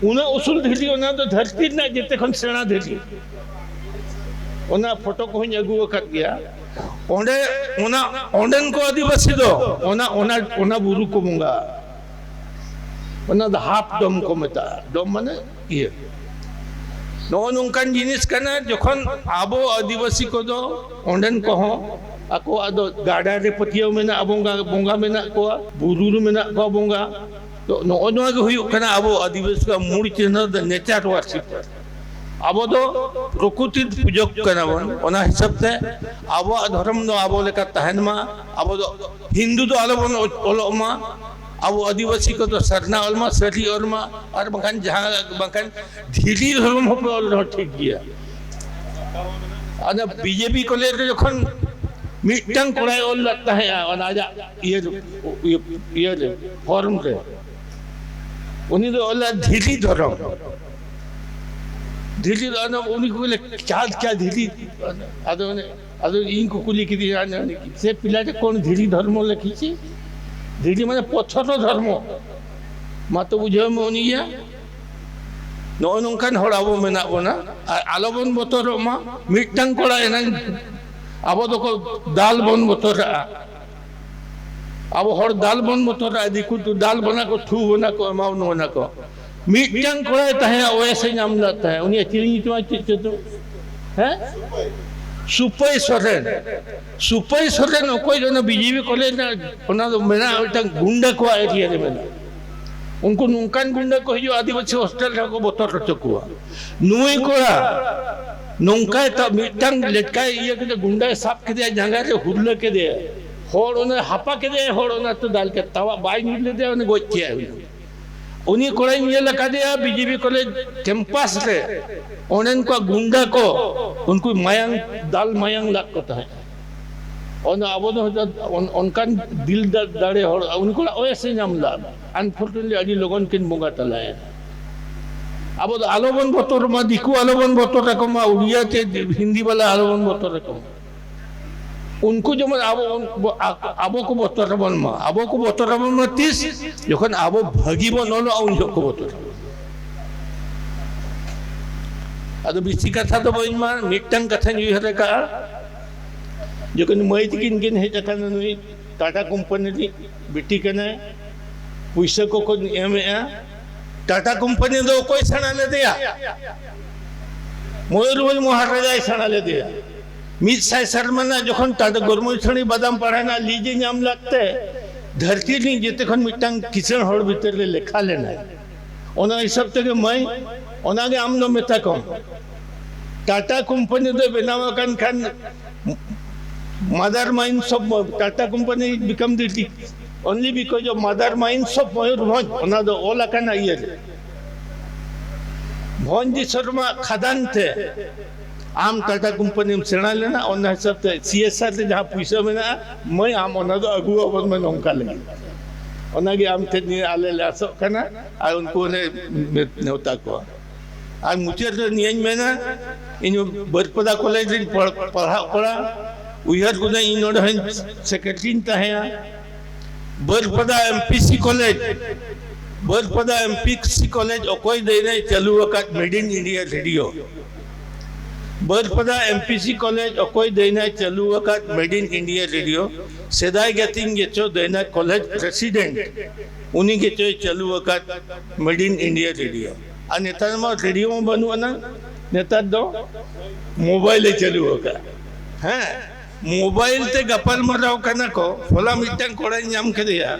ᱩᱱᱟᱹᱜ ᱩᱥᱩᱞ ᱫᱷᱤᱨᱤ, ᱚᱱᱟ ᱫᱚ ᱫᱷᱟᱹᱨᱛᱤ ᱨᱮᱱᱟᱜ ᱡᱮᱛᱮ ᱠᱷᱚᱱ ᱥᱮᱬᱟ ᱫᱷᱤᱨᱤ᱾ ᱚᱱᱟ ᱯᱷᱳᱴᱳ ᱠᱚᱦᱚᱸᱧ ᱟᱹᱜᱩ ᱟᱠᱟᱫ ᱜᱮᱭᱟ᱾ ᱚᱸᱰᱮ, ᱚᱱᱟ, ᱚᱸᱰᱮᱱ ᱠᱚ ᱟᱹᱫᱤᱵᱟᱹᱥᱤ ᱫᱚ ᱚᱱᱟ, ᱚᱱᱟ, ᱚᱱᱟ ᱵᱩᱨᱩ ᱠᱚ ᱵᱚᱸᱜᱟ᱾ ᱚᱱᱟ ᱫᱚ ᱦᱟᱯ ᱰᱚᱢ ᱠᱚ ᱢᱮᱛᱟᱜᱼᱟ᱾ ᱰᱚᱢ ᱢᱟᱱᱮ ᱤᱭᱟᱹ᱾ ᱱᱚᱜᱼᱚ ᱱᱚᱝᱠᱟᱱ ᱡᱤᱱᱤᱥ ᱠᱟᱱᱟ, ᱡᱚᱠᱷᱚᱱ ᱟᱵᱚ ᱟᱹᱫᱤᱵᱟᱹᱥᱤ ᱠᱚᱫᱚ ᱚᱸᱰᱮᱱ ᱠᱚᱦᱚᱸ ᱟᱠᱚᱣᱟᱜ ᱫᱚ ᱜᱟᱰᱟ ᱨᱮ ᱯᱟᱹᱛᱭᱟᱹᱣ ᱢᱮᱱᱟᱜᱼᱟ, ᱵᱚᱸᱜᱟ, ᱵᱚᱸᱜᱟ ᱢᱮᱱᱟᱜ ᱠᱚᱣᱟ, ᱵᱩᱨᱩ ᱨᱮ ᱢᱮᱱᱟᱜ ᱠᱚᱣᱟ ᱵᱚᱸᱜᱟ᱾ ᱛᱚ, ᱱᱚᱜᱼᱚ ᱱᱚᱣᱟ ᱜᱮ ᱦᱩᱭᱩᱜ ᱠᱟᱱᱟ ᱟᱵᱚ ᱟᱹᱫᱤᱵᱟᱹᱥᱤ ᱠᱚᱣᱟᱜ ᱢᱩᱲ ᱪᱤᱱᱦᱟᱹ ᱫᱚ, nature worship᱾ ᱟᱵᱚ ᱫᱚ ᱯᱨᱚᱠᱨᱤᱛᱤ ᱯᱩᱡᱚᱠ ᱠᱟᱱᱟ ᱵᱚᱱ᱾ ᱚᱱᱟ ᱦᱤᱥᱟᱹᱵ ᱛᱮ ᱟᱵᱚᱣᱟᱜ ᱫᱷᱚᱨᱚᱢ ᱫᱚ ᱟᱵᱚ ᱞᱮᱠᱟ ᱛᱟᱦᱮᱱ ᱢᱟ, ᱟᱵᱚ ᱫᱚ ᱦᱤᱱᱫᱩ ᱫᱚ ᱟᱞᱚ ᱵᱚᱱ ᱚᱞᱚᱜ ᱢᱟ, ᱟᱵᱚ ᱟᱹᱫᱤᱵᱟᱹᱥᱤ ᱠᱚᱫᱚ ᱥᱟᱨᱱᱟ ᱚᱞ ᱢᱟ, ᱥᱟᱹᱨᱤ ᱚᱞ ᱢᱟ, ᱟᱨ ᱵᱟᱝᱠᱷᱟᱱ ᱡᱟᱦᱟᱸ, ᱵᱟᱝᱠᱷᱟᱱ ᱫᱷᱤᱨᱤ ᱫᱷᱚᱨᱚᱢ ᱦᱚᱸᱯᱮ ᱚᱞ ᱨᱮᱦᱚᱸ ᱴᱷᱤᱠ ᱜᱮᱭᱟ᱾ ᱟᱫᱚ ᱵᱤᱡᱮᱯᱤ ᱠᱚᱞᱮᱡᱽ ᱨᱮ ᱡᱚᱠᱷᱚᱱ ᱢᱤᱫᱴᱟᱝ ᱠᱚᱲᱟᱭ ᱚᱞ ᱞᱮᱫ ᱛᱟᱦᱮᱸᱜᱼᱟ, ᱚᱱᱟ ᱟᱡᱟᱜ ᱤᱭᱟᱹ, ᱤᱭᱟᱹ, ᱤᱭᱟᱹ ᱨᱮ, ᱯᱷᱚᱨᱢ ᱨᱮ, ᱩᱱᱤ ᱫᱚ ᱚᱞ ᱞᱮᱫ ᱫᱷᱤᱨᱤ ᱫᱷᱚᱨᱚᱢ᱾ ᱫᱷᱤᱨᱤ ᱫᱚ ᱟᱫᱚ ᱩᱱᱤ ᱠᱚ ᱞᱟᱹᱭ, "ᱪᱟᱸᱫ ᱠᱟ ᱫᱷᱤᱨᱤ?" ᱟᱫᱚ ᱚᱱᱮ, ᱟᱫᱚ ᱤᱧ ᱠᱚ ᱠᱩᱞᱤ ᱠᱮᱫᱮᱭᱟ, ᱚᱱᱮ, "ᱥᱮ ᱯᱤᱞᱟᱴᱮ ᱠᱚᱱ ᱫᱷᱤᱨᱤ ᱫᱷᱚᱨᱢᱚ ᱞᱮᱠᱷᱤᱪᱷᱤ?" ᱫᱷᱤᱨᱤ ᱢᱟᱱᱮ ᱯᱚᱛᱷᱚᱨ ᱫᱷᱚᱨᱢᱚ᱾ ᱢᱟ ᱛᱚ ᱵᱩᱡᱷᱟᱹᱣ ᱢᱮ ᱩᱱᱤ ᱜᱮ᱾ ᱱᱚᱜᱼᱚ ᱱᱚᱝᱠᱟᱱ ᱦᱚᱲ ᱟᱵᱚ ᱢᱮᱱᱟᱜ ᱵᱚᱱᱟ᱾ ᱟᱨ ᱟᱞᱚᱵᱚᱱ ᱵᱚᱛᱚᱨᱚᱜ ᱢᱟ᱾ ᱢᱤᱫᱴᱟᱝ ᱠᱚᱲᱟ ᱮᱱᱟᱝ ᱟᱵᱚ ᱫᱚᱠᱚ ᱫᱟᱞ ᱵᱚᱱ ᱵᱚᱛᱚᱨᱟᱜᱼᱟ᱾ ᱟᱵᱚ ᱦᱚᱲ ᱫᱟᱞ ᱵᱚᱱ ᱵᱚᱛᱚᱨᱟᱜᱼᱟ, ᱫᱤᱠᱩ ᱫᱚ ᱫᱟᱞ ᱵᱚᱱᱟ ᱠᱚ, ᱛᱷᱩ ᱵᱚᱱᱟ ᱠᱚ, ᱮᱢᱟ ᱵᱚᱱᱟ ᱠᱚ᱾ ᱢᱤᱫᱴᱟᱝ ᱠᱚᱲᱟᱭ ᱛᱟᱦᱮᱸᱭᱟ, ᱳᱭᱮᱥ ᱮ ᱧᱟᱢ ᱞᱮᱫ ᱛᱟᱦᱮᱸᱫ, ᱩᱱᱤᱭᱟᱜ ᱪᱤᱞᱤ ᱧᱩᱛᱩᱢ ᱪᱮᱫ ᱪᱚ? ᱦᱮᱸ? ᱥᱩᱯᱟᱹᱭ ᱥᱚᱨᱮᱱ᱾ ᱥᱩᱯᱟᱹᱭ ᱥᱚᱨᱮᱱ ᱚᱠᱚᱭ ᱫᱚ ᱚᱱᱟ ᱵᱤᱡᱮᱯᱤ ᱠᱚᱞᱮᱡᱽ ᱨᱮᱱᱟᱜ, ᱚᱱᱟ ᱫᱚ ᱢᱮᱱᱟᱜᱼᱟ, ᱢᱤᱫᱴᱟᱝ ᱜᱩᱱᱰᱟ ᱠᱚᱣᱟᱜ ᱮᱨᱤᱭᱟ ᱨᱮ ᱢᱮᱱᱟᱜᱼᱟ᱾ ᱩᱱᱠᱩ ᱱᱚᱝᱠᱟᱱ ᱜᱩᱱᱰᱟ ᱠᱚ ᱦᱤᱡᱩᱜᱼᱟ, ᱟᱹᱫᱤᱵᱟᱹᱥᱤ ᱦᱳᱥᱴᱮᱞ ᱨᱮᱦᱚᱸ ᱠᱚ ᱵᱚᱛᱚᱨ ᱦᱚᱪᱚ ᱠᱚᱣᱟ᱾ ᱱᱩᱭ ᱠᱚᱲᱟ ᱱᱚᱝᱠᱟᱭ ᱛᱟ-, ᱢᱤᱫᱴᱟᱝ ᱞᱮᱴᱠᱟᱭ ᱤᱭᱟᱹ ᱠᱮᱫᱟ, ᱜᱩᱱᱰᱟᱭ ᱥᱟᱵ ᱠᱮᱫᱮᱭᱟ, ᱡᱟᱸᱜᱟ ᱨᱮ ᱦᱩᱨᱞᱟᱹ ᱠᱮᱫᱮᱭᱟ᱾ ᱦᱚᱲ ᱚᱱᱟ ᱦᱟᱯᱟ ᱠᱮᱫᱮᱭᱟᱭ, ᱦᱚᱲ ᱚᱱᱟ ᱛᱮ ᱫᱟᱞ ᱠᱮᱫ, ᱛᱟᱣᱟ ᱵᱟᱭ ᱧᱩᱨ ᱞᱮᱫᱮᱭᱟ, ᱩᱱᱤ ᱜᱚᱡ ᱠᱮᱭᱟᱭ ᱩᱱᱤ᱾ ᱩᱱᱤ ᱠᱚᱲᱟᱧ ᱧᱮᱞ ᱟᱠᱟᱫᱮᱭᱟ ᱵᱤᱡᱮᱯᱤ ᱠᱚᱞᱮᱡᱽ ᱠᱮᱢᱯᱟᱥ ᱨᱮ, ᱚᱸᱰᱮᱱ ᱠᱚ ᱜᱩᱱᱰᱟ ᱠᱚ ᱩᱱᱠᱩ ᱢᱟᱭᱟᱝ, ᱫᱟᱞ ᱢᱟᱭᱟᱝ ᱞᱟᱫ ᱠᱚ ᱛᱟᱦᱮᱸᱫ᱾ ᱚᱱᱟ ᱟᱵᱚ ᱫᱚ ᱦᱚᱭᱛᱳ ᱚᱱ-, ᱚᱱᱠᱟᱱ ᱫᱤᱞ ᱫᱟ-, ᱫᱟᱲᱮ ᱦᱚᱲ, ᱩᱱᱠᱩ ᱚᱲᱟᱜ ᱚᱭᱮᱥ ᱮ ᱧᱟᱢ ᱞᱮᱫᱟ᱾ Unfortunately, ᱟᱹᱰᱤ ᱞᱚᱜᱚᱱ ᱠᱤᱱ ᱵᱚᱸᱜᱟ ᱛᱟᱞᱟᱭᱮᱱᱟ᱾ ᱟᱵᱚ ᱫᱚ ᱟᱞᱚᱵᱚᱱ ᱵᱚᱛᱚᱨ ᱢᱟ, ᱫᱤᱠᱩ ᱟᱞᱚᱵᱚᱱ ᱵᱚᱛᱚᱨ ᱟᱠᱚ ᱢᱟ, ᱩᱲᱤᱭᱟ ᱪᱮ ᱦᱤᱱᱫᱤ ᱵᱟᱞᱟ ᱟᱞᱚᱵᱚᱱ ᱵᱚᱛᱚᱨ ᱟᱠᱚ ᱢᱟ᱾ ᱩᱱᱠᱩ ᱡᱮᱢᱚᱱ ᱟᱵᱚ ᱵᱚᱱ ᱵᱚ-, ᱟ-, ᱟᱵᱚ ᱠᱚ ᱵᱚᱛᱚᱨ ᱟᱵᱚᱱ ᱢᱟ, ᱟᱵᱚ ᱠᱚ ᱵᱚᱛᱚᱨ ᱟᱵᱚᱱ ᱢᱟ ᱛᱤᱥ? ᱡᱚᱠᱷᱚᱱ ᱟᱵᱚ ᱵᱷᱟᱹᱜᱤ ᱵᱚᱱ ᱚᱞᱚᱜᱼᱟ, ᱩᱱ ᱡᱚᱠᱷᱚᱱ ᱠᱚ ᱵᱚᱛᱚᱨ ᱟᱵᱚᱱ᱾ ᱟᱫᱚ ᱵᱮᱥᱤ ᱠᱟᱛᱷᱟ ᱫᱚ ᱵᱟᱹᱧ ᱢᱟ, ᱢᱤᱫᱴᱟᱝ ᱠᱟᱛᱷᱟᱧ ᱩᱭᱦᱟᱹᱨ ᱟᱠᱟᱫᱼᱟ᱾ ᱡᱚᱠᱷᱚᱱ ᱢᱟᱹᱭ ᱛᱤᱠᱤᱱ ᱠᱤᱱ ᱦᱮᱡ ᱟᱠᱟᱱᱟ, ᱱᱩᱭ ᱴᱟᱴᱟ ᱠᱳᱢᱯᱟᱱᱤ ᱨᱤᱱᱤᱡ ᱵᱤᱴᱤ ᱠᱟᱱᱟᱭ, ᱯᱩᱭᱥᱟᱹ ᱠᱚᱠᱚ ᱮᱢᱮᱜᱼᱟ᱾ ᱴᱟᱴᱟ ᱠᱳᱢᱯᱟᱱᱤ ᱫᱚ ᱚᱠᱚᱭ ᱥᱮᱬᱟ ᱞᱮᱫᱮᱭᱟ? ᱢᱚᱭᱩᱨᱵᱷᱚᱸᱡᱽ ᱢᱚᱦᱟᱨᱟᱡᱟᱭ ᱥᱮᱬᱟ ᱞᱮᱫᱮᱭᱟ᱾ ᱢᱤᱫ ᱥᱟᱭ ᱥᱮᱨᱢᱟ ᱨᱮᱱᱟᱜ ᱡᱚᱠᱷᱚᱱ ᱴᱟᱴᱟ ᱜᱚᱨᱢᱚᱭ ᱥᱟᱹᱲᱤ ᱵᱟᱫᱟᱢ ᱯᱟᱲᱟ ᱨᱮᱱᱟᱜ ᱞᱤᱡ ᱮ ᱧᱟᱢ ᱞᱮᱫ ᱛᱮ, ᱫᱷᱟᱹᱨᱛᱤ ᱨᱤᱱᱤᱡ ᱡᱮᱛᱮ ᱠᱷᱚᱱ ᱢᱤᱫᱴᱟᱝ ᱠᱤᱥᱟᱹᱬ ᱦᱚᱲ ᱵᱷᱤᱛᱟᱹᱨ ᱨᱮ ᱞᱮᱠᱷᱟ ᱞᱮᱱᱟᱭ᱾ ᱚᱱᱟ ᱦᱤᱥᱟᱹᱵ ᱛᱮᱜᱮ ᱢᱟᱹᱭ, ᱚᱱᱟᱜᱮ ᱟᱢ ᱫᱚ ᱢᱮᱛᱟ ᱠᱚᱢ, ᱴᱟᱴᱟ ᱠᱳᱢᱯᱟᱱᱤ ᱫᱚ ᱵᱮᱱᱟᱣ ᱟᱠᱟᱱ ᱠᱷᱟᱱ, mother mines of Tata company become the only because of mother mines of Mayurbhanj, ᱚᱱᱟ ᱫᱚ ᱚᱞ ᱟᱠᱟᱱᱟ ᱤᱭᱟᱹ ᱨᱮ, ᱵᱷᱚᱸᱡᱽ ᱫᱤᱥᱚᱢ ᱨᱮᱱᱟᱜ ᱠᱷᱟᱫᱟᱱ ᱛᱮ ᱟᱢ ᱴᱟᱴᱟ ᱠᱳᱢᱯᱟᱱᱤᱢ ᱥᱮᱬᱟ ᱞᱮᱱᱟ, ᱚᱱᱟ ᱦᱤᱥᱟᱹᱵ ᱛᱮ ᱥᱤ ᱮᱥ ᱟᱨ ᱨᱮ ᱡᱟᱦᱟᱸ ᱯᱩᱭᱥᱟᱹ ᱢᱮᱱᱟᱜᱼᱟ, ᱢᱟᱹᱭ, ᱟᱢ ᱚᱱᱟ ᱫᱚ ᱟᱹᱜᱩ ᱟᱵᱚᱱ ᱢᱮ ᱱᱚᱝᱠᱟ ᱞᱟᱹᱜᱤᱫ᱾ ᱚᱱᱟᱜᱮ ᱟᱢ ᱴᱷᱮᱱ ᱱᱤᱭᱟᱹ ᱟᱞᱮ ᱞᱮ ᱟᱥᱚᱜ ᱠᱟᱱᱟ ᱟᱨ ᱩᱱᱠᱩ ᱚᱱᱮ ᱱᱮᱣᱛᱟ ᱠᱚᱣᱟ᱾ ᱟᱨ ᱢᱩᱪᱟᱹᱫ ᱨᱮ ᱱᱤᱭᱟᱹᱧ ᱢᱮᱱᱟ, ᱤᱧ ᱵᱟᱹᱨᱯᱟᱫᱟ ᱠᱚᱞᱮᱡᱽ ᱨᱤᱧ ᱯᱟᱲ-, ᱯᱟᱲᱦᱟᱜ ᱠᱟᱱᱟ, ᱩᱭᱦᱟᱹᱨ ᱠᱟᱹᱫᱟᱹᱧ ᱤᱧ ᱱᱚᱰᱮ ᱦᱚᱸᱧ ᱥᱮᱠᱨᱮᱴᱟᱨᱤᱧ ᱛᱟᱦᱮᱸᱭᱟ᱾ ᱵᱟᱹᱨᱯᱟᱫᱟ ᱮᱢ ᱯᱤ ᱥᱤ ᱠᱚᱞᱮᱡᱽ, ᱵᱟᱹᱨᱯᱟᱫᱟ ᱮᱢ ᱯᱤ ᱥᱤ ᱠᱚᱞᱮᱡᱽ ᱚᱠᱚᱭ ᱫᱟᱹᱭᱱᱟᱭ ᱪᱟᱹᱞᱩ ᱟᱠᱟᱫ Made in India Radio? ᱵᱟᱹᱨᱯᱟᱫᱟ ᱮᱢ ᱯᱤ ᱥᱤ ᱠᱚᱞᱮᱡᱽ ᱚᱠᱚᱭ ᱫᱟᱹᱭᱱᱟᱭ ᱪᱟᱹᱞᱩ ᱟᱠᱟᱫ Made in India Radio? ᱥᱮᱫᱟᱭ ᱜᱟᱛᱮᱧ ᱜᱮᱪᱚ ᱫᱟᱹᱭᱱᱟ ᱠᱚᱞᱮᱡᱽ ᱯᱨᱮᱥᱤᱰᱮᱱᱴ, ᱩᱱᱤ ᱜᱮᱪᱚᱭ ᱪᱟᱹᱞᱩ ᱟᱠᱟᱫ Made in India Radio᱾ ᱟᱨ ᱱᱮᱛᱟᱨ ᱢᱟ ᱨᱮᱰᱤᱭᱳ ᱢᱟ ᱵᱟᱹᱱᱩᱜ ᱟᱱᱟ, ᱱᱮᱛᱟᱨ ᱫᱚ ᱢᱳᱵᱟᱭᱤᱞ ᱮ ᱪᱟᱹᱞᱩ ᱟᱠᱟᱫ᱾ ᱦᱮᱸ, ᱢᱳᱵᱟᱭᱤᱞ ᱛᱮ ᱜᱟᱯᱟᱞ ᱢᱟᱨᱟᱣ ᱠᱟᱱᱟ ᱠᱚ᱾ ᱦᱚᱞᱟ ᱢᱤᱫᱴᱟᱝ ᱠᱚᱲᱟᱧ ᱧᱟᱢ ᱠᱮᱫᱮᱭᱟ,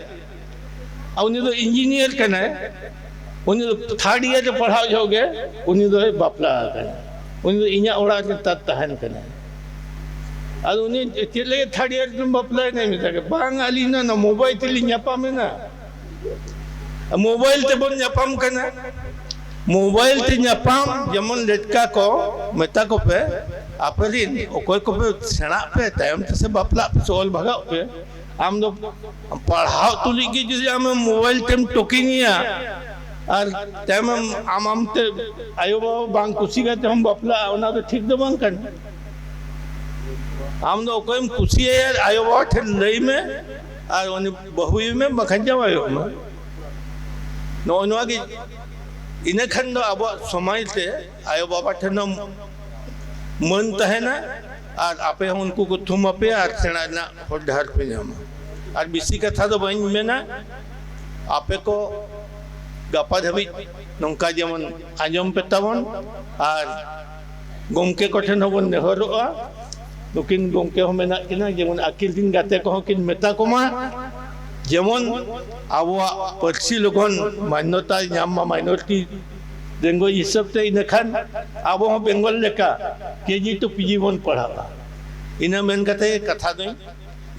ᱟᱨ ᱩᱱᱤ ᱫᱚ ᱤᱧᱡᱤᱱᱤᱭᱟᱨ ᱠᱟᱱᱟᱭ, ᱩᱱᱤ ᱫᱚ ᱛᱷᱟᱨᱰ ᱤᱭᱟᱨ ᱨᱮ ᱯᱟᱲᱦᱟᱣ ᱡᱚᱦᱚᱜ ᱜᱮ ᱩᱱᱤ ᱫᱚᱭ ᱵᱟᱯᱞᱟ ᱟᱠᱟᱱᱟ᱾ ᱩᱱᱤ ᱫᱚ ᱤᱧᱟᱹᱜ ᱚᱲᱟᱜ ᱨᱮ ᱱᱮᱛᱟᱨ ᱛᱟᱦᱮᱱ ᱠᱟᱱᱟᱭ᱾ ᱟᱫᱚ ᱩᱱᱤ ᱪᱮᱫ ᱞᱟᱹᱜᱤᱫ ᱛᱷᱟᱨᱰ ᱤᱭᱟᱨ ᱨᱮᱢ ᱵᱟᱯᱞᱟᱭᱮᱱᱟ? ᱢᱮᱛᱟᱭ ᱠᱟᱱᱟ, "ᱵᱟᱝ, ᱟᱹᱞᱤᱧ ᱚᱱᱟ ᱢᱳᱵᱟᱭᱤᱞ ᱛᱮᱞᱤᱧ ᱧᱟᱯᱟᱢᱮᱱᱟ, ᱢᱳᱵᱟᱭᱤᱞ ᱛᱮᱵᱚᱱ ᱧᱟᱯᱟᱢ ᱠᱟᱱᱟ, ᱢᱳᱵᱟᱭᱤᱞ ᱛᱮ ᱧᱟᱯᱟᱢ ᱡᱮᱢᱚᱱ ᱞᱮᱴᱠᱟ ᱠᱚ ᱢᱮᱛᱟ ᱠᱚᱯᱮ, ᱟᱯᱮ ᱨᱤᱱ ᱚᱠᱚᱭ ᱠᱚᱯᱮ ᱥᱮᱬᱟᱜ ᱯᱮ, ᱛᱟᱭᱚᱢ ᱛᱮᱥᱮ ᱵᱟᱯᱞᱟᱜ ᱯᱮ ᱥᱮ ᱚᱞ ᱵᱷᱟᱜᱟᱜ ᱯᱮ, ᱟᱢ ᱫᱚ ᱯᱟᱲᱦᱟᱣ ᱛᱩᱞᱩᱡ ᱜᱮ ᱡᱩᱫᱤ ᱟᱢᱮᱢ ᱢᱳᱵᱟᱭᱤᱞ ᱛᱮᱢ ᱴᱚᱠᱤᱝ ᱮᱭᱟ ᱟᱨ ᱛᱟᱭᱚᱢ ᱟᱢ ᱟᱢᱛᱮ ᱟᱭᱳᱼᱵᱟᱵᱟ ᱵᱟᱝ ᱠᱩᱥᱤ ᱠᱟᱛᱮ ᱦᱚᱸᱢ ᱵᱟᱯᱞᱟᱜᱼᱟ, ᱚᱱᱟ ᱫᱚ ᱴᱷᱤᱠ ᱫᱚ ᱵᱟᱝ ᱠᱟᱱᱟ᱾ ᱟᱢ ᱫᱚ ᱚᱠᱚᱭᱮᱢ ᱠᱩᱥᱤᱭᱟᱭᱟ, ᱟᱭᱳᱼᱵᱟᱵᱟ ᱴᱷᱮᱱ ᱞᱟᱹᱭ ᱢᱮ ᱟᱨ ᱩᱱᱤ ᱵᱟᱹᱦᱩᱭ ᱢᱮ, ᱵᱟᱠᱷᱟᱱ ᱡᱟᱶᱟᱭᱚᱜ ᱢᱮ᱾ ᱱᱚᱜᱼᱚ ᱱᱚᱣᱟ ᱜᱮ, ᱤᱱᱟᱹ ᱠᱷᱟᱱ ᱫᱚ ᱟᱵᱚᱣᱟᱜ ᱥᱚᱢᱟᱡᱽ ᱨᱮ ᱟᱭᱳᱼᱵᱟᱵᱟ ᱴᱷᱮᱱ ᱦᱚᱸ ᱢᱟᱹᱱ ᱛᱟᱦᱮᱱᱟ ᱟᱨ ᱟᱯᱮ ᱦᱚᱸ ᱩᱱᱠᱩ ᱠᱚ ᱛᱷᱩᱢ ᱟᱯᱮᱭᱟ ᱟᱨ ᱥᱮᱬᱟ ᱨᱮᱱᱟᱜ ᱦᱚᱨ ᱰᱟᱦᱟᱨ ᱯᱮ ᱧᱟᱢᱟ᱾ ᱟᱨ ᱵᱮᱥᱤ ᱠᱟᱛᱷᱟ ᱫᱚ ᱵᱟᱹᱧ ᱢᱮᱱᱟ, ᱟᱯᱮ ᱠᱚ ᱜᱟᱯᱟ ᱫᱷᱟᱹᱵᱤᱡ ᱱᱚᱝᱠᱟ ᱡᱮᱢᱚᱱ ᱟᱸᱡᱚᱢ ᱯᱮ ᱛᱟᱵᱚᱱ, ᱟᱨ ᱜᱚᱢᱠᱮ ᱠᱚᱴᱷᱮᱱ ᱦᱚᱸᱵᱚᱱ ᱱᱮᱦᱚᱨᱚᱜᱼᱟ, ᱱᱩᱠᱤᱱ ᱜᱚᱢᱠᱮ ᱦᱚᱸ ᱢᱮᱱᱟᱜ ᱠᱤᱱᱟ, ᱡᱮᱢᱚᱱ ᱟᱹᱠᱤᱱ ᱨᱤᱱ ᱜᱟᱛᱮ ᱠᱚᱦᱚᱸ ᱠᱤᱱ ᱢᱮᱛᱟ ᱠᱚᱢᱟ, ᱡᱮᱢᱚᱱ ᱟᱵᱚᱣᱟᱜ ᱯᱟᱹᱨᱥᱤ ᱞᱚᱜᱚᱱ ᱢᱟᱱᱱᱚᱛᱟᱭ ᱧᱟᱢ ᱢᱟ, ᱢᱟᱭᱱᱚᱨᱤᱴᱤ ᱞᱮᱝᱜᱩᱭᱮᱡᱽ ᱦᱤᱥᱟᱹᱵ ᱛᱮ, ᱤᱱᱟᱹᱠᱷᱟᱱ ᱟᱵᱚ ᱦᱚᱸ ᱵᱮᱝᱜᱚᱞ ᱞᱮᱠᱟ ᱠᱮᱡᱤ ᱴᱩ ᱯᱤᱡᱤ ᱵᱚᱱ ᱯᱟᱲᱦᱟᱜᱼᱟ᱾ ᱤᱱᱟᱹ ᱢᱮᱱ ᱠᱟᱛᱮ ᱜᱮ ᱠᱟᱛᱷᱟ ᱫᱚᱧ,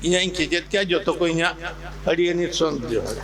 ᱤᱧᱟᱹᱜ ᱤᱧ ᱠᱮᱪᱮᱫ ᱠᱮᱜᱼᱟ᱾ ᱡᱚᱛᱚ ᱠᱚ ᱤᱧᱟᱹᱜ ᱟᱹᱰᱤ ᱟᱹᱰᱤ ᱥᱚᱱ ᱡᱚᱦᱟᱨ᱾